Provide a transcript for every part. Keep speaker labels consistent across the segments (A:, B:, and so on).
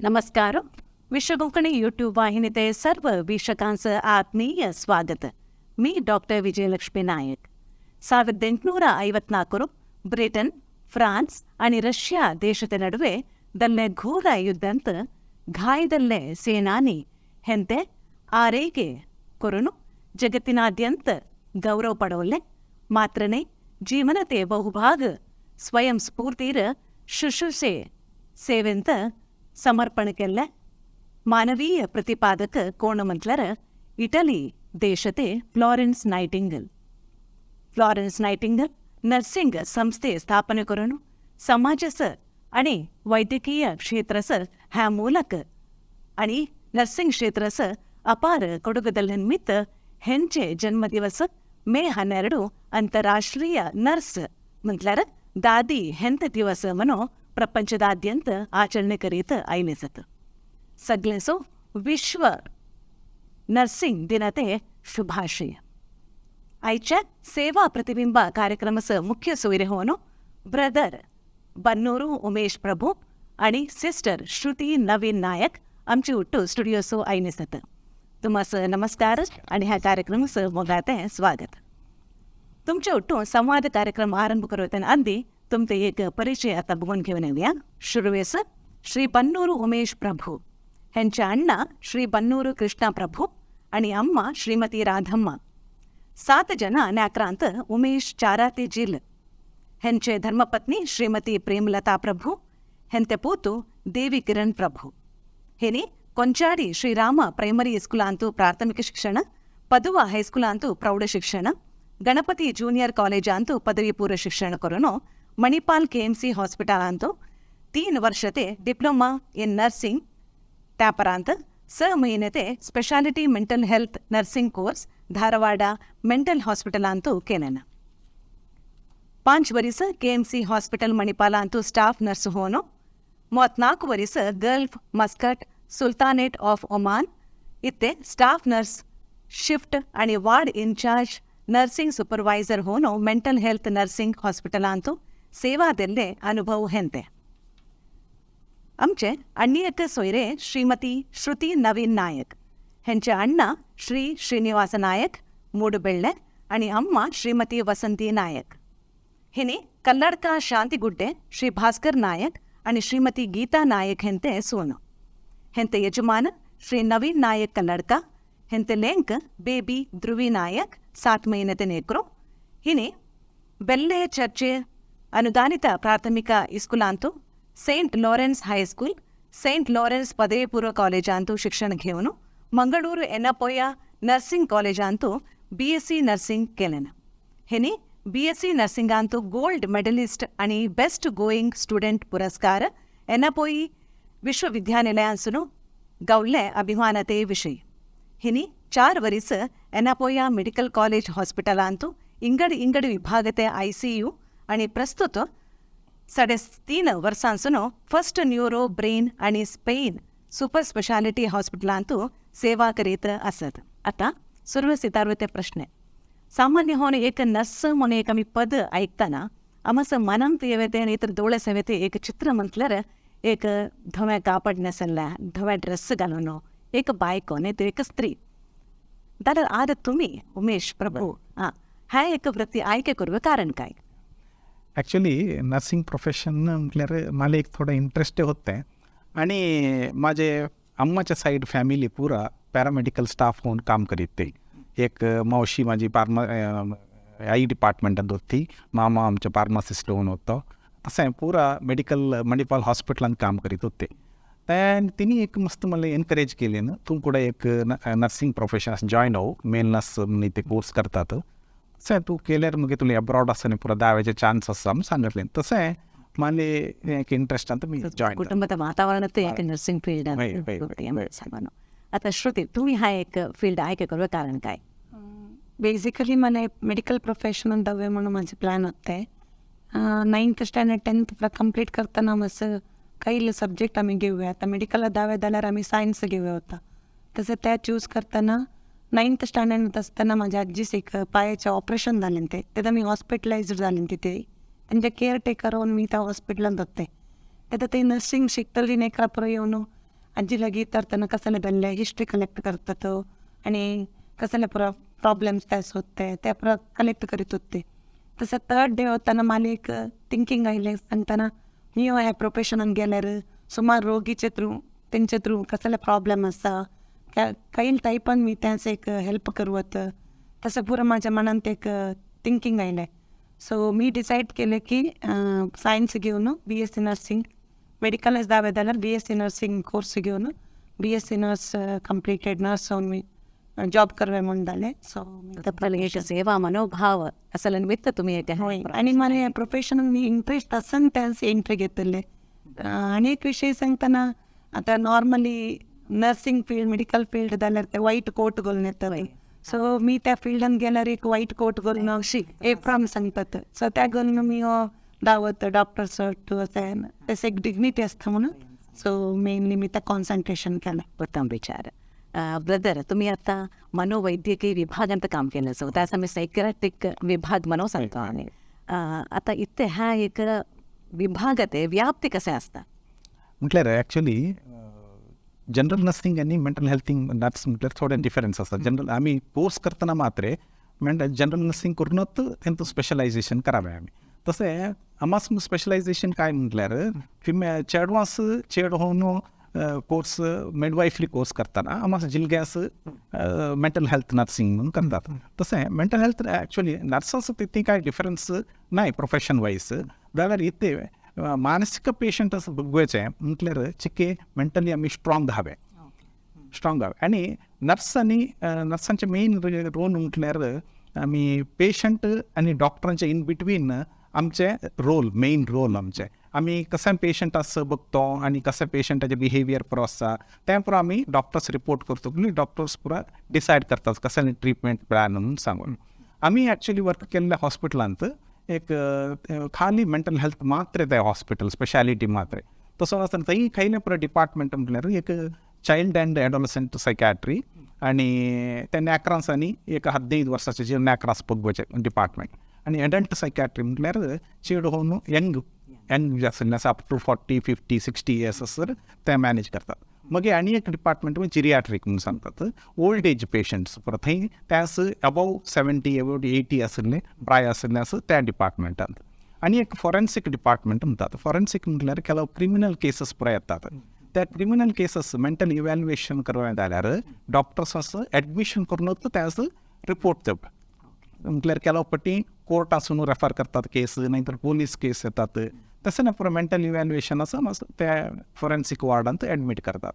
A: नमस्कार. विश्व कोंकणी यूट्यूब वाहिनीते सर्व ವೀಕ್ಷಕಾಂಸ ಆತ್ಮೀಯ ಸ್ವಾಗತ. ಮೀ ಡಾಕ್ಟರ್ ವಿಜಯಲಕ್ಷ್ಮಿ ನಾಯಕ್. 1854ರು ಬ್ರಿಟನ್, ಫ್ರಾನ್ಸ್ आणि ರಷ್ಯಾ ದೇಶದ ನಡುವೆ ದಲ್ಲೆ ಘೋರ ಯುದ್ಧಂತ ಘಾಯದಲ್ಲೆ ಸೇನಾನಿ ಹೆಂತೆ ಆರೈಕೆ ಕೊರನು ಜಗತ್ತಿನಾದ್ಯಂತ ಗೌರವ ಪಡವಲ್ಲೆ ಮಾತ್ರನೇ ಜೀವನತೆ ಬಹುಭಾಗ ಸ್ವಯಂ ಸ್ಫೂರ್ತಿರ ಶುಶ್ರೂಷೆ ಸೇವೆಂತ ಸಮರ್ಪಣಕ್ಕೆಲ್ಲ ಮಾನವೀಯ ಪ್ರತಿಪಾದಕ ಕೋಣಮಂತ್ಲರ ಇಟಲಿ ದೇಶತೆ Florence Nightingale. Florence Nightingale nursing ಸಂಸ್ಥೆ ಸ್ಥಾಪನೆ करून समाजस आणि वैद्यकीय क्षेत्रस ह्या ಮೂಲಕ आणि नर्सिंग क्षेत्रस अपार ಕೊಡುಗೆದಲ್ಲ ನಿಮಿತ್ತ ಹೆಂಚೆ ಜನ್ಮದಿವಸ ಮೇ 12 ಅಂತಾರಾಷ್ಟ್ರೀಯ ನರ್ಸ್ म्हटल्यार दादी हेंत ದಿವಸ ಮನೋ ಪ್ರಪಂಚದಾದ್ಯಂತ ಆಚರಣೆ ಕರೀತ ಐನಿಸತ್. सगळेसो विश्व नर्सिंग दिनाते शुभाशय. आयच्या सेवा प्रतिबिंब कार्यक्रमाचं मुख्य सोयरे होनो ब्रदर बन्नूरू उमेश प्रभू आणि सिस्टर श्रुती नवीन नायक आमची उट्टू स्टुडिओसो आयनिसत. तुम्हास नमस्कार आणि ह्या कार्यक्रमाचं मोगाते स्वागत. तुमच्या उट्टू संवाद कार्यक्रम आरंभ करूया आधी तुमचे एक परिचय आता बघून घेऊन येऊया. सुरवेस श्री बन्नूरू उमेश प्रभू ह्यांच्या अण्णा श्री बन्नूरू कृष्णा प्रभू आणि अम्मा श्रीमती राधम्मा. 7 जण न्याक्रांत उमेश चाराती जिल. ह्यांचे धर्मपत्नी श्रीमती प्रेमलता प्रभू, हेंते पूतु देवी ಕಿರಣ್ ಪ್ರಭು. हेनी ಕೊಂಚಾಡಿ ಶ್ರೀರಾಮ ಪ್ರೈಮರಿ ಸ್ಕೂಲಾಂತು ಪ್ರಾಥಮಿಕ ಶಿಕ್ಷಣ, ಪದುವ ಹೈಸ್ಕೂಲಾಂತು ಪ್ರೌಢ ಶಿಕ್ಷಣ, ಗಣಪತಿ ಜೂನಿಯರ್ ಕಾಲೇಜ್ ಅಂತೂ ಪದವಿ ಪೂರ್ವ ಶಿಕ್ಷಣ ಕೊರನು ಮಣಿಪಾಲ್ ಕೆಎಂಸಿ ಹಾಸ್ಪಿಟಲ್ ಅಂತೂ 3 ವರ್ಷತೆ ಡಿಪ್ಲೊಮಾ ಇನ್ ನರ್ಸಿಂಗ್ त्यापरांत 6 महिने ते speciality mental health nursing course Dharwad mental hospital ಅಂತೂ केलेन. 5 ವರಿಸ ಕೆಎಂಸಿ ಹಾಸ್ಪಿಟಲ್ ಮಣಿಪಾಲ ಅಂತೂ ಸ್ಟಾಫ್ ನರ್ಸ್ ಹೋನು. 34 ವರಿಸ Gulf Muscat sultanate of Oman ಇತ್ತೆ ಸ್ಟಾಫ್ ನರ್ಸ್ ಶಿफ्ट आणि वार्ड इन्चार्ज नर्सिंग सुपरवायझर होनो मेंटल हेल्थ नर्सिंग हॉस्पिटलांतू सेवा दिल्ले अनुभव हेंते. आमचे अण्णियक सोयरे श्रीमती श्रुती नवीन नायक. हेंचे अण्णा श्री श्रीनिवास नायक ಮೂಡುಬೆಳ್ಳೆ आणि अम्मा श्रीमती वसंती नायक. हिनी कल्लाडका शांतिगुड्डे श्री भास्कर नायक आणि श्रीमती गीता नायक हेंते सोನು. हेंते यजमान श्री नवीन नायक कल्लाडका. हेंते लेंक बेबी ಧ್ರುವಿ ನಾಯಕ್ 7 महिने नेक्रो. हिने ಬೆಲ್ಲೆ ಚರ್ಚೆ ಅನುದಾನಿತ ಪ್ರಾಥಮಿಕ ಇಸ್ಕೂಲಾಂತು Saint Lawrence high school, Saint Lawrence ಪದವಿ ಪೂರ್ವ ಕಾಲೇಜಾಂತು ಶಿಕ್ಷಣ घेऊन ಮಂಗಳೂರು ಎನ್ನಪೋಯ ನರ್ಸಿಂಗ್ ಕಾಲೇಜಾಂತು ಬಿ.ಎಸ್.ಸಿ ನರ್ಸಿಂಗ್ केलेन. हेनी बी.एस.सी नर्सिंगांतु गोल्ड मेडलिस्ट आणि बेस्ट गोईंग स्टुडंट पुरस्कार एनापोई विश्वविद्यानिलयांसून गवल्ले अभिमानते विषय. हिनी 4 वरीस एनापोया मेडिकल कॉलेज हॉस्पिटलांतु इंगड इंगड विभागते आय.सी.यू आणि प्रस्तुत 3.5 वर्सांसून फर्स्ट न्यूरो ब्रेन आणि स्पेन सुपर स्पेशालिटी हॉस्पिटलांतु सेवा करीत आसत. आता सुरवेस विचारते प्रश्न. सामान्य होऊन एक नर्स म्हणून एक आमी पद ऐकतना आमचं मनांत येते आनी तर दोळे सेवेते एक चित्र म्हटल्यार एक धवें कापड न्हेसल्लें, धवें ड्रेस घालून एक बायको न्ही तर एक स्त्री. जाल्यार आज तुमी उमेश प्रभू आं ह्या एक वृत्ती आयके करूं कारण काय?
B: ॲक्च्युली नर्सिंग प्रोफेशन म्हटल्यार मला एक थोडं इंटरेस्ट होते आणि माझे अम्माच्या साईड फॅमिली पुरा पॅरामेडिकल स्टाफ होऊन काम करीत ते. एक मावशी माझी फार्मा I डिपार्टमेंटात होती, मामा आमच्या फार्मासिस्ट होऊन होतो, तसं पुरा मेडिकल मणिपाल हॉस्पिटलांत काम करीत होते. तिने एक मस्त मला एनकरेज केले ना, तूं कुठं एक नर्सिंग प्रोफेशन जॉईन हो, मेल नर्स म्हणून ते कोर्स करतात, तशें तूं केल्यार मागीर तुला एब्रॉड आसा पुरा दाव्याचे चान्स आसा म्हणून सांगितलें. तशें मला एक इंट्रस्ट आनी मी जॉईन.
A: कुटुंबात वातावरणात एक नर्सिंग फील्ड.
B: हय, हय, हय.
A: आता श्रुती, तुम्ही हा एक फील्ड आयके करूं कारण काय?
C: बेसिकली मला मेडिकल प्रोफेशन दवे म्हणून माझे प्लॅन होते. नाईन्थ स्टँडर्ड टेन्थ कंप्लीट करताना मस्त काही सब्जेक्ट आम्ही घेऊया, आता मेडिकलला दावे जाल्यार आम्ही सायन्स घेऊया होता. तसं त्या चूज करताना नाईन्थ स्टँडर्ड असताना माझ्या आजीस एक पायाचे ऑपरेशन झाले ते तेन्ना मी हॉस्पिटलायज्ड झाले तिथे त्यांच्या केअरटेकर होऊन मी त्या हॉस्पिटलात होते. आता ते नर्सिंग शिकतली नेकरा पुरो येवन आजी लागीं विचारतना कसले जाल्ले हिस्ट्री कलेक्ट करतात आनी कसले प्रॉब्लेम्स ते सोदते ते पुरा कलेक्ट करीत होते. तसं थर्ड डे वतना मला एक थिंकींग आयलें सांगतना मी ह्या प्रोफेशनान गेल्यार सुमार रोगीचे थ्रू तेंचे थ्रू कसले प्रॉब्लेम आसा काही टायपान मी त्यांचं एक हेल्प करूत, तसं पुरं माझ्या मनात एक थिंकींग आयलें. सो मी डिसायड केलें की सायन्स घेवन BSc nursing मेडिकलच दावे जाल्यार BSc nursing course घेवन BSc nurse completed nurse जावन मी जॉब करवे म्हूण जालें. सो
A: एक सेवा मनोभाव असल्या निमित्त तुम्ही
C: हय, आनी मला ह्या प्रोफेशनान मी इंट्रस्ट आसून त्याच एंट्री घेतले. आनी एक विशय सांगतना आतां normally nursing field medical field जाल्यार ते वायट कोट घालून येतात. सो मी त्या फिल्डान गेल्यार एक वायट कोट घालून एप्रॉन सांगतात, सो त्या घालून मी दावत डॉक्टर सट अशें तशें एक डिग्निटी आसता म्हणून सो मेनली मी त्या कॉन्सन्ट्रेशन केलें.
A: उत्तम विचार. ब्रदर, तुम्ही आता मनोवैद्यकीय विभागांत काम केलं, सो त्यास आम्ही सायकियाट्रिक विभाग म्हणून सांगतो. आणि आता इथे ह्या एक विभागात व्याप्ती कसे असता
B: म्हटल्यार ॲक्च्युली जनरल नर्सिंग आनी मेंटल हेल्थींग नर्स म्हटल्यार थोडे डिफरन्स आसा. जनरल आमी कोर्स करतना मात्रे जनरल नर्सिंग करूनच तेंचो स्पेशलायझेशन करावे आमी. तशें आमास स्पेशलायझेशन काय म्हटल्यार फिमे चेडवांस चेड होवन कोर्स मिडवायफरी कोर्स करतना आमास जिलग्यास मेंटल हेल्थ नर्सिंग म्हणून करतात. तशें मेंटल हेल्थ ॲक्च्युली नर्सास तितून कांय डिफरन्स नाय प्रोफेशन वायज जाल्यार इतले मानसीक पेशंट असं बघवायचें म्हटल्यार चिके मेंटली आमी स्ट्रॉंग हवे, स्ट्रॉंग हवे. आनी नर्स आनी नर्सांचे मेन रोल म्हटल्यार आमी पेशंट आनी डॉक्टरांचे इन बिटवीन आमचे रोल, मेन रोल आमचे. आमी कशें पेशंट आसा बघतो आनी कशें पेशंटाचें बिहेवियर पुरो आसा तें पुरो आमी डॉक्टर्स रिपोर्ट करतो, डॉक्टर्स पुरो डिसायड करतात कशें ट्रिटमेंट प्लॅन म्हणून सांगून. आमी एक्चुली वर्क केल्ले हॉस्पिटलांत एक खाली मेंटल हेल्थ मात्र ते हॉस्पिटल स्पेशालिटी मात्र तसो आसतना थंय खंयले पुरो डिपार्टमेंट म्हटल्यार एक चायल्ड अँड एडोलसंट सायकॅट्री आनी ते नॅक्रांसांनी एक 15 वर्साचे जे नॅक्रास पळोवपाचे डिपार्टमेंट, आनी एडल्ट सायकॅट्री म्हटल्यार चेड होवन यंग यंग जे आशिल्ले आसा अप टू 40, 50, 60 इयर्स आसर ते मॅनेज करतात. मागीर आनी एक डिपार्टमेंट म्हणजे जिरियाट्रीक म्हणून सांगतात, ओल्ड एज पेशंट्स परत थंय त्यास अबोव 70 अबोव 80 आशिल्ले प्राय आशिल्ले आसा त्या डिपार्टमेंटांत. आनी एक फॉरेन्सीक डिपार्टमेंट म्हणटात. फॉरेन्सीक म्हटल्यार ಕೆಲವು क्रिमिनल केसीस पुराय येतात, त्या क्रिमिनल केसीस मेंटल इव्हॅल्युएशन करवे जाल्यार डॉक्टर्स आसा एडमिशन करून त्यास रिपोर्ट दिवप. म्हटल्यार ಕೆಲವು पटी कोर्टासून रेफर करतात केस, नाही तर पोलीस केस येतात, तशें ना पुरो मेंटल इव्हॅल्युएशन आसा मातसो त्या फॉरेन्सीक वॉर्डांत एडमीट करतात.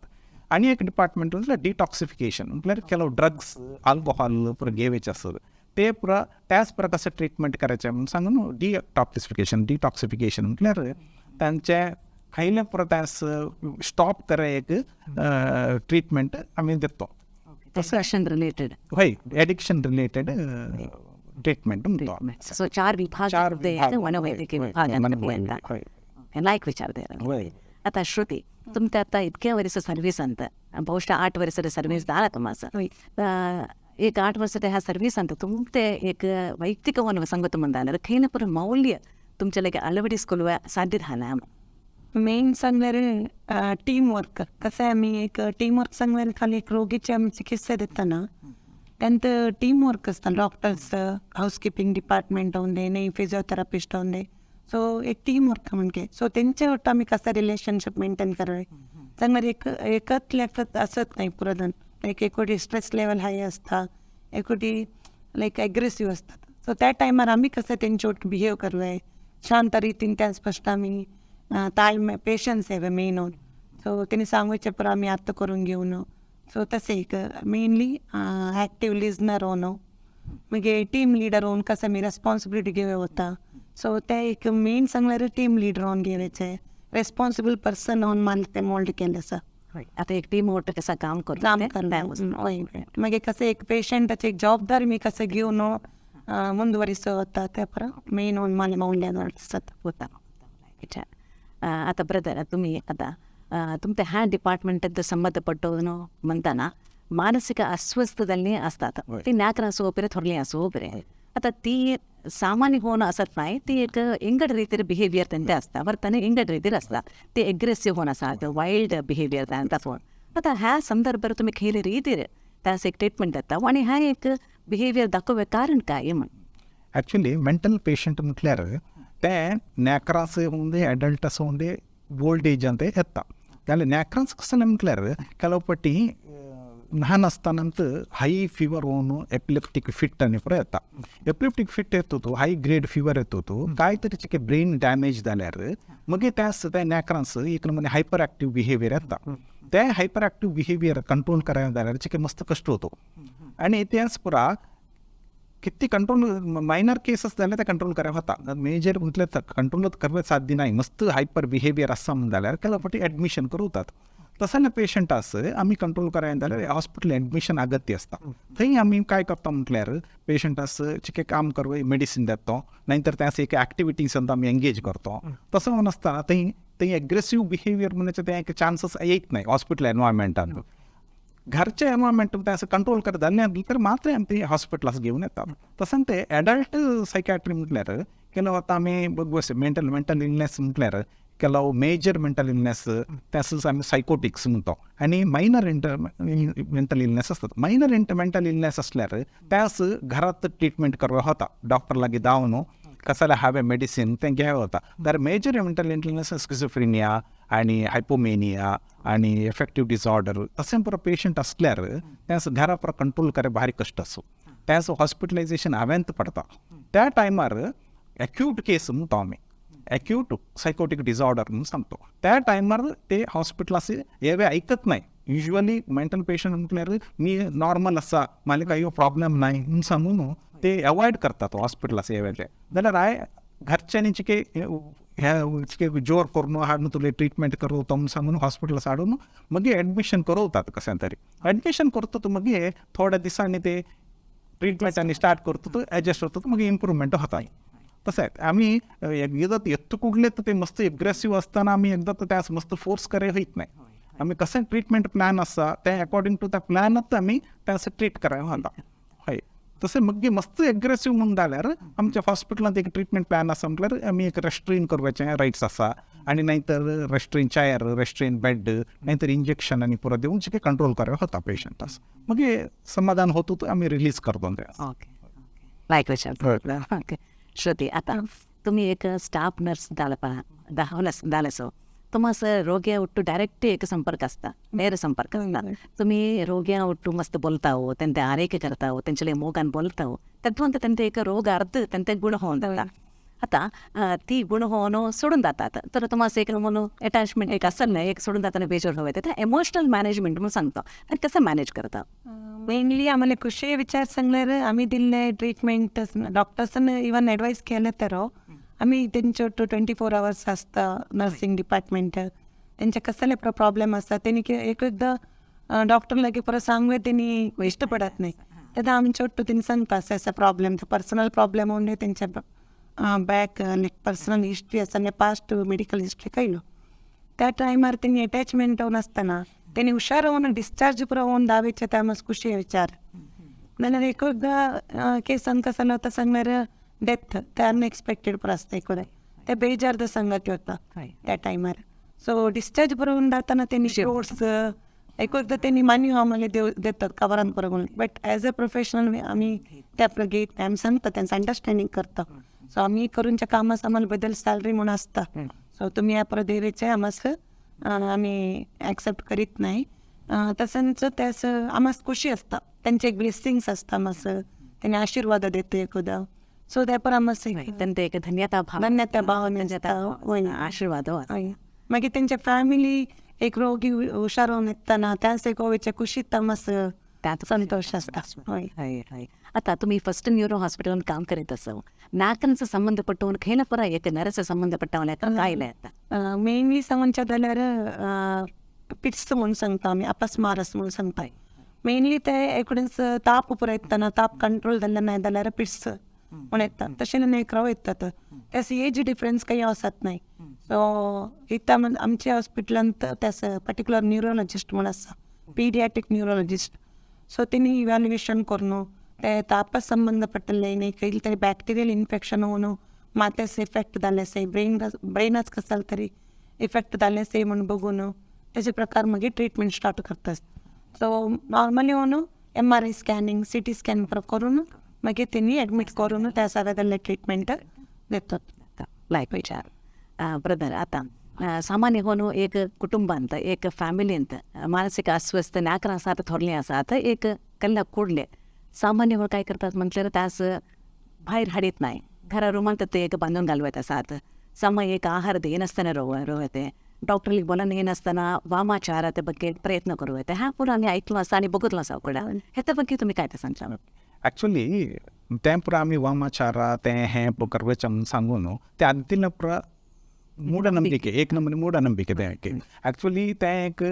B: आनी एक डिपार्टमेंट म्हटल्यार डिटॉक्सिफिकेशन म्हटल्यार ಕೆಲವು ड्रग्स आल्कोहॉल पुरो घेवचे आसत ते पुरा त्याच प्रकारचे ट्रिटमेंट करायचे म्हणून सांगून डिटॉक्सिफिकेशन. डिटॉक्सिफिकेशन म्हटल्यार तांचे खंयले पुरो त्यास स्टॉप करे एक ट्रिटमेंट आमी दितो.
A: तशें रिलेटेड
B: हय, एडिक्शन रिलेटेड ट्रिटमेंट म्हणतो.
A: सो चार विभाग,
B: चार विभाग
A: मनोवैद्यकीय विभाग लायक विचार द्यायला. आता श्रुती, तुमच्या आता इतक्या वर्ष सर्व्हिस अंत ಬಹುಶಃ 8 ವರ್ಷದ ಸರ್ವಿಸ್ ದಾರ ತುಮಾಸ एक 8 ವರ್ಷದ ह्या सर्व्हिस अंत तुमचे एक वैಯಕ್ತಿಕ ಒಂದು ಸಂಗತ ಮುಂದಾನ ಖೈನಪುರ ಮೌಲ್ಯ तुमच्या लगे अळवडिसಕೊಳ್ಳುವ साध्य झाला.
C: मेन सांगल्यार टीम वर्क. कसं आहे आमी एक टीम वर्क सांगल्यार खाली एक रोगीची आमी चिकित्सा दितना त्यांचं टीम वर्क असता, डॉक्टर्स हाऊसकीपिंग डिपार्टमेंट होऊन नाही फिजिओथेरपिस्ट होऊन, सो एक टीम वर्क म्हणजे सो तेंचे वट्ट आमी कसं रिलेशनशीप मेंटेन करावे सांगल्यार एक एकतल्याक असत नाही पुरदन लायक एकवटी स्ट्रेस लेवल हाय असता, एकवटी लायक एग्रेसिव असतात. सो त्या टायमार आमी कसं तेंचे वट बिहेव करूय शांत रितीन त्या स्पश्ट आमी ताळमे पेशन्स हवे मेन होऊन. सो तेणी सांगूचे पुरो आमी अर्थ करून घेवन, सो तशें एक मेनली ॲक्टिव लिजनर होवन मागीर टीम लिडर होवन कसं आमी रेस्पॉन्सिबिलिटी घेवं वता. सो ते एक मेन सांगल्यार टीम लिडर होवन घेवचे रेस्पॉन्सिबल पर्सन होवन मला ते मोल्ड केलें आसा.
A: आता एक टीम वट्ट कसं काम करून
C: काम करता मागीर कसं एक पेशंटाची एक जबाबदारी मी कसं घेवन ಮುಂದುವರಿಸೋ ते परत मेन होऊन मला मौल्य आसत.
A: उत्तम. आता ब्रदर, तुम्ही आता तुमच्या ह्या डिपार्टमेंटात संबंधपट्टो म्हणताना मानसिक अस्वस्थದಲ್ಲಿ असतात ती न्याकर असो ಒಬ್ಬರೇ ಥೊರ್ಲಿ असो ಒಬ್ಬರೇ आता ती सामान्य होऊन असत नाही, ती एक इंगड रीतीर बिहेवियर तेंचे आसता, वर्तन इंगड रीतीर आसता, ते एग्रेसिव होऊन आसा, वायल्ड बिहेवियर तांचा फोन. आतां ह्या संदर्भार तुमी खंयले रीतीर त्यास एक ट्रिटमेंट दिता आनी ह्या एक बिहेवियर दाखोवपा कारण काय म्हण?
B: ॲक्च्युली मेंटल पेशंट म्हटल्यार ते नॅकरास होऊन दे, अडल्ट होऊन दे, ओल्ड एज ಅಂತ येता. जाल्यार नॅकरांस कसं म्हटल्यार ಕೆಲವು पट्टी ल्हान आसतानाच हाय फिवर होऊन एपिलेप्टीक फिट आनी पुरो येता. एपिलेप्टीक फिट येतो, हाय ग्रेड फिवर येतो, काय तरी चिके ब्रेन डॅमेज जाल्यार मागीर त्यास त्या नॅकरांस एक नमुने हायपर ॲक्टिव्ह बिहेवियर येता. ते हायपर ॲक्टिव्ह बिहेवियर कंट्रोल करायला जाल्यार चिके मस्त कष्ट होतो आणि त्यास पुरा किती कंट्रोल मायनर केसस जाल्यार ते कंट्रोल करायला होता, मेजर म्हटल्यार कंट्रोल करपाक साध्य नाही. मस्त हायपर बिहेवियर आसा म्हण जाल्यार केला फावटी ॲडमिशन करतात. तसं पेशंट आस आमी कंट्रोल करायला जाल्यार हॉस्पिटल ॲडमिशन अगत्य आसता. थंय आमी काय करता म्हटल्यार पेशंट आस चिके काम करवय मेडिसीन देतो, नाहीतर त्यास एक ॲक्टिविटीज आमी एंगेज करतो. तसं होऊन आसतना थंय थंय एग्रेसिव्ह बिहेवियर म्हणचे ते एक चान्सीस येत नाही हॉस्पिटल एनवायरमेंटान. घरच्या एनवायरमेंट ते असं कंट्रोल करत जाल्यार तर मात्र आमी ते हॉस्पिटलास घेवन येतात. तशें ते एडल्ट सायकॅट्री म्हटल्यार ಕೆಲವು आतां आमी बघ मेंटल मेंटल इलनेस म्हटल्यार ಕೆಲವು मेजर मेंटल इलनेस त्यास आमी सायकोटिक्स म्हणतो आनी मायनर इंटर मेंटल इलनेस असतात. मायनर इंटर मेंटल इलनेस असल्यार त्यास घरात ट्रिटमेंट करवा होता, डॉक्टर लागीं धांवन कसले हांवें मेडिसीन तें घेवं वता. तर मेजर मेंटल इलनेस स्किझोफ्रिनिया आनी हायपोमेनिया आनी एफेक्टीव डिसऑर्डर तशें पुरो पेशंट असल्यार त्यास घरा पुरो कंट्रोल करे भारी कश्ट आसूं, त्यास हॉस्पिटलायझेशन हांवेंत पडता. त्या टायमार एक्यूट केस म्हणतो आमी, ॲक्यूट सायकोटीक डिसऑर्डर म्हणून सांगतो. त्या टायमार ते हॉस्पिटलास हे ऐकत नाही. युज्युअली मेंटल पेशंट म्हटल्यार मी नॉर्मल आसा, म्हाका कांय प्रॉब्लेम नाही म्हणून सांगून ते अवॉयड करतात हॉस्पिटलास येवचे. जाल्यार हांवें घरच्यांनी चिके हे चिके जोर करून हाडून तुले ट्रिटमेंट करवता म्हणून सांगून हॉस्पिटलास हाडून मागीर ॲडमिशन करवतात. कशें तरी ॲडमिशन करता मागीर थोड्या दिसांनी ते ट्रिटमेंट आनी स्टार्ट करता, ॲडजस्ट होता, मागीर इम्प्रुवमेंट होता. तसं आहे आम्ही एकदा येत कुठले तर ते मस्त एग्रेसिव्ह असताना आम्ही एकदा तर त्यास मस्त फोर्स करे होत नाही. आम्ही कसं ट्रिटमेंट प्लॅन आसा ते अकॉर्डिंग टू त्या प्लॅनच आम्ही त्यास ट्रीट करायला होता. हय तशें मागीर मस्त एग्रेसिव्ह म्हणून जाल्यार आमच्या हॉस्पिटलांत एक ट्रिटमेंट प्लॅन आसा म्हटल्यार आमी एक रेस्ट्रेन करपाचें रायट्स आसा आनी नाहीतर रेस्ट्रेन चॅर, रेस्ट्रेन बेड, नाहीतर इंजेक्शन आनी पुरो दिवन चिके कंट्रोल करायला होता पेशंटास. मागीर समाधान होतो आमी रिलीज करतो ते.
A: ओके लायक विचार. ओके श्रुती, आता तुम्ही एक स्टाफ नर्स जालेसो, तुम्हास रोग्या ಒಟ್ಟು ಡೈರೆಕ್ಟ್ एक संपर्क असता, ನೇರ ಸಂಪರ್ಕ असता. तुम्ही रोग्या ಒಟ್ಟು मस्त बोलताओ, त्यांचे आरेखे करताओ, त्यांच्या मोगान बोलताओ, तद्वंत त्यांचे एक रोग अर्ध त्यांचे गुण होऊन जाता. आता ती गुण होऊन सोडून जातात तर तुम्हाला एक म्हणून अटॅचमेंट एक असेल ना, एक सोडून जाताना बेजोर हवे, तर इमोशनल मॅनेजमेंट म्हणून सांगतो आणि कसं मॅनेज करता?
C: मेनली आम्हाला खुशी विचार सांगल्यार आमी दिल्ले ट्रिटमेंट डॉक्टर्सान इवन एडवायस केले तर आमी तेंचे ಒಟ್ಟು 24 अवर्स आसता नर्सिंग डिपार्टमेंट. तेंचे कसले प्रॉब्लेम आसता तेणी एक एकदां डॉक्टर लागीं परत सांगूं तेणी इश्ट पडत नाही, तेन्ना आमचे ಒಟ್ಟು तेणी सांगता असं असं प्रॉब्लेम, पर्सनल प्रॉब्लेम होऊन तेंच्या बॅक पर्सनल हिस्ट्री आसा आनी पास्ट मेडिकल हिस्ट्री कयलो. त्या टायमार तेणी अटॅचमेंट होऊन आसतना तेणी हुशार होऊन डिस्चार्ज पुरो होऊन दावेचे त्या मस्त खुशी विचार. नाल्यार एक एकदां केसान कसं जाता सांगल्यार डेथ ते अनएक्सपेक्टेड पुरो आसता, एकदां ते बेजार्द संगती होता त्या टायमार. सो डिस्चार्ज पुरो होऊन जाताना तेणी फ्रुट्स एक एकदां तेणी मनी आम्हाला देव देतात कवरान पुरो करून, बट एज अ प्रोफेशनल आमी त्या घेत आमी सांगता, तेंचं अंडरस्टँडींग करता. सो आमी करूनच्या कामास आम्हाला बदल सॅलरी म्हणून आसता, सो तुमी ह्या परत देवेचे आमास आमी एक्सेप्ट करीत नाही. तशेंच त्यास आमास खुशी आसता, तेंचे एक ब्लेसिंग्स आसता, आमास तेणी आशीर्वाद देता एकदां. सो त्या पर आमास
A: त्यांचे एक धन्यता भाव,
C: धन्यता भाव आसता,
A: आशीर्वाद.
C: मागीर तेंचे फॅमिली एक रोगी हुशार होऊन येतना त्यास एक गोवेच्या खुशीत आमास
A: त्यात
C: संतोष आसता. हय
A: हय हय. आता तुम्ही फर्स्ट ನ್ಯೂರೋ ಹಾಸ್ಪಿಟಲ್ काम करीत असो, नाकनचं संबंधपट्टवून खेळपरा एक नरस संबंधपट्टवल्या कायले आता?
C: मेनली सांगच्या जाल्यार पिट्स म्हणून सांगता आमी, अपस्मारस म्हणून सांगता. मेनली ते एकडेच ताप पुरो येतना ताप कंट्रोल जाल्ले नाही जाल्यार पिट्स म्हणून येता, तशें नेकराव येतात. त्यास एज डिफरन्स काही असत नाही. सो इथं आमच्या हॉस्पिटलांत त्यास पर्टिक्युलर न्युरोलॉजिस्ट म्हणून आसा, पिडियाट्रीक न्युरोलॉजिस्ट. सो तेणी इव्हॅल्युएशन करून ते तापा संबंध पडटले न्ही, खंयले तरी बॅक्टेरियल इन्फेक्शन होवन मात्यास इफेक्ट जाल्ले आसा, ब्रेनाच कसले तरी इफेक्ट जाल्ले आसा म्हूण बघून तेजे प्रकार मागीर ट्रिटमेंट स्टार्ट करतात. सो नॉर्मली होवन MRI scanning, CT scan करून मागीर तेणी एडमीट करून त्या सगळ्या ट्रिटमेंट देतात.
A: लायक विचार ब्रदर. आतां सामान्य होवन एक कुटुंबांत, एक फॅमिलींत मानसीक अस्वस्थ नाकरां आसात, थोरलीं आसात, एक कल्ला कुडले सामान्य काय करतात म्हटल्यार त्यास भायर हाडीत नाही, घरा रुमांत ते एक बांदून घालवत आसात, समय एक आहार दिनासतना रोवते, डॉक्टरली बोलन येनासतना वामाचारा ಬಗ್ಗೆ प्रयत्न करू येते. ह्या पुरा आमी ऐकलो आसा आनी बघितलो आसा कुडा. हेच्या ಬಗ್ಗೆ तुमी काय ते सांगता?
B: ॲक्च्युली तें पुरा आमी वामाचारा तें हें करवेचें म्हणून सांगू न्हू, तें आदीं पुरा मूढनंबिके, एक नंबर मूढनंबिके तें. ॲक्च्युली तें एक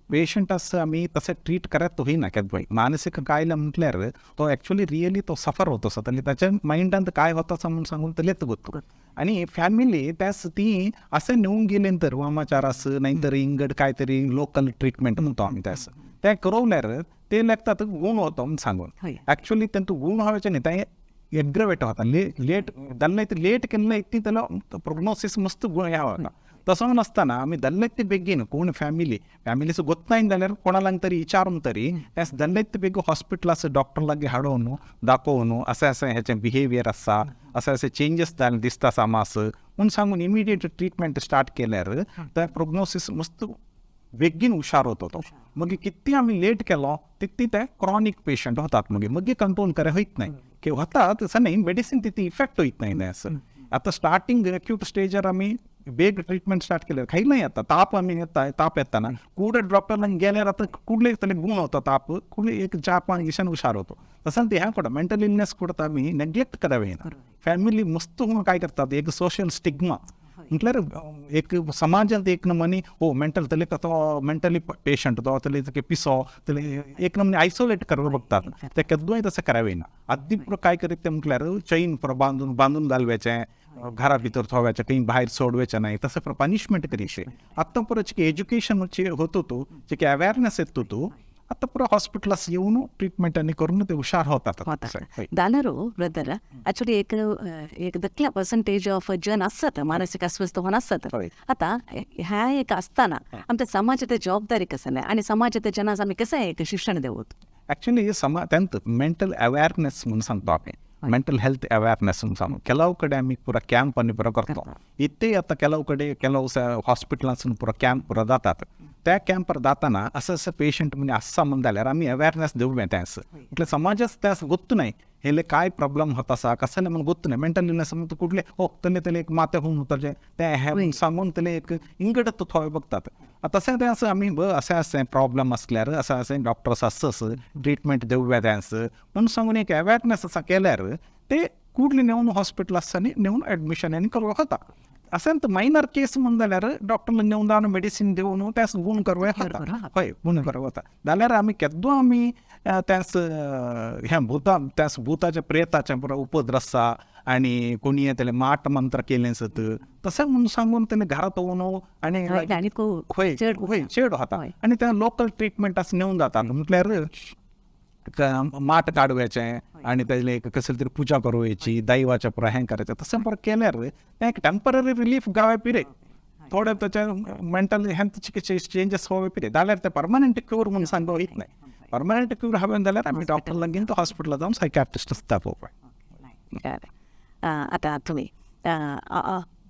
B: पेशंट आसा आमी तशें ट्रीट करत होयना केदोय. मानसीक कायला म्हटल्यार तो ॲक्च्युली रियली तो सफर होत आसा आनी ताच्या मायंडांत काय होता आसा म्हणून सांगून तेलेच गोत्तू. आनी फॅमिली त्यास ती असें नेवन गेले तर वामाचार आस नाही तर इंगड काय तरी लोकल ट्रिटमेंट म्हणतो आमी त्यास, तें करवल्यार ते लागतात गुण होतो म्हणून सांगून. ॲक्च्युली तेंतू गुण व्हायचें न्ही, तें एग्रवेट होता, लेट दल्ले लेट केन्ना इतली त्याला प्रोग्नोसिस मस्त गुण ह्या होता. तसं नासतना आमी दल्ले बेगीन कोण फॅमिली फॅमिलीचो गोत्ताय जाल्यार कोणाला तरी विचारून तरी त्यास दल्ले बेगीन हॉस्पिटलास डॉक्टर लागीं हाडोवन दाखोवन असें असें हेचें बिहेवियर आसा, असें असें चेंजीस दिसता सामास म्हूण सांगून इमिडिएट ट्रिटमेंट स्टार्ट केल्यार त्या प्रोग्नोसिस मस्त बेगीन हुशार होतो तो. मागीर कितली आमी लेट केलो तितली ते क्रॉनीक पेशंट होतात, मागीर मागीर कंट्रोल करे होयत नाही की होता तसं नाही, मेडिसीन तितली इफेक्ट होयत नाही असं. आतां स्टार्टींग एक्यूट स्टेजार आमी बेग ट्रिटमेंट स्टार्ट केल्यार खंय नाही येता ताप आमी येता, ताप येताना कुडे डॉक्टरांक गेल्यार आतां कुडले तरी गुण होता ताप, कुडले एक 4-5 दिसान हुशार होतो. तसं ते ह्या कोडा मेंटल इलनेस कोडा आमी नेग्लेक्ट करावे ना. फॅमिली मस्त काय करतात एक सोशल स्टिग्मा म्हटल्यार एक समाजांत एक नमनी हो मेंटल तले तो मेंटली पेशंट तो तले पिसो तले एक नमनी आयसोलेट करून बघतात, ते केदोय तसं करावे ना. आदी पुरो काय करीत ते म्हटल्यार चैन पुरो बांदून बांदून घालवायचें, घरा भितर थोवायचें, खंय भायर सोडवायचें नाही, तसं पुरो पनिशमेंट करीशे. आतां पुरो जे एज्युकेशन होत होतो, जे अवेअरनेस येत होतो, आतां पुरो हॉस्पिटलास येवन ट्रिटमेंट आनी करून ते हुशार होतात.
A: जाल्यार ब्रदर ॲक्च्युली एक एक दकल्या पर्संटेज ऑफ जन आसत मानसीक अस्वस्थ होवन आसत. आतां ह्या एक आसतना आमच्या समाजाचे जबाबदारी कसं आनी समाजाच्या जनास आमी कसं एक शिक्षण देवत?
B: ॲक्च्युली तेंत मेंटल अवेअरनेस म्हणून सांगतो आमी, मेंटल हेल्थ अवेअरनेस म्हणून सांगू. ಕೆಲವು ಕಡೆ आमी पुरा कॅम्प आनी पुरो करतो. इथे आतां ಕೆಲವು कडेन ಕೆಲವು हॉस्पिटलांसून पुरो कॅम्प पुरो जातात. त्या कॅम्पार जाताना असं असं पेशंट म्हणजे आसा म्हण जाल्यार आमी अवेअरनेस दिवया त्यास, म्हटल्यार समाजाच त्यास गोत्तू नाही हेले काय प्रॉब्लम होत आसा कसले म्हणून गोत्तू नाही. मेंटल इलनेस म्हणून कुठले हो तले तले एक माते होऊन होता ते हे म्हणून सांगून तले एक इंगडत थोय बघतात. तशें तें असं आमी असें असें प्रॉब्लम आसल्यार असं असें डॉक्टर्स आसस ट्रिटमेंट दिवया त्यास म्हणून सांगून एक अवेअरनेस आसा केल्यार ते कुडले नेवन हॉस्पिटल आसता नेवन एडमिशन आनी करूं होता. असें मायनर केस म्हण जाल्यार डॉक्टर नेवन दावन मेडिसीन दिवन त्यास गुण करूं होता, हय गुण करूं वता. जाल्यार आमी केदो आमी त्यास ह्या भुता त्यास भुताच्या प्रेताच्या पुरो उपद्र आसा आनी कोणी तेले माट मंत्र केलें सत तशें म्हणून सांगून तेणे घरांत वचून आनी हय हय चेड होता आनी त्या लोकल ट्रिटमेंट आसा नेवन जाता. म्हटल्यार माट काडवायचें आनी तेजे एक कसली तरी पुजा करूयाची दैवाच्या पुरो हें करायचें, तशें पुरो केल्यार तें एक टेंपररी रिलीफ गावे पिरे, थोडे ताचे मेंटल हेल्थ चेंजीस होवे पिरे. जाल्यार तें परमनंट क्यूर म्हणून सांगू वयत नाही. परमनंट क्यूर हांवें जाल्यार आमी डॉक्टर लागीं तो हॉस्पिटलां जावन सायकॅट्रिस्ट आसता पळोवपाक.
A: आतां तुमी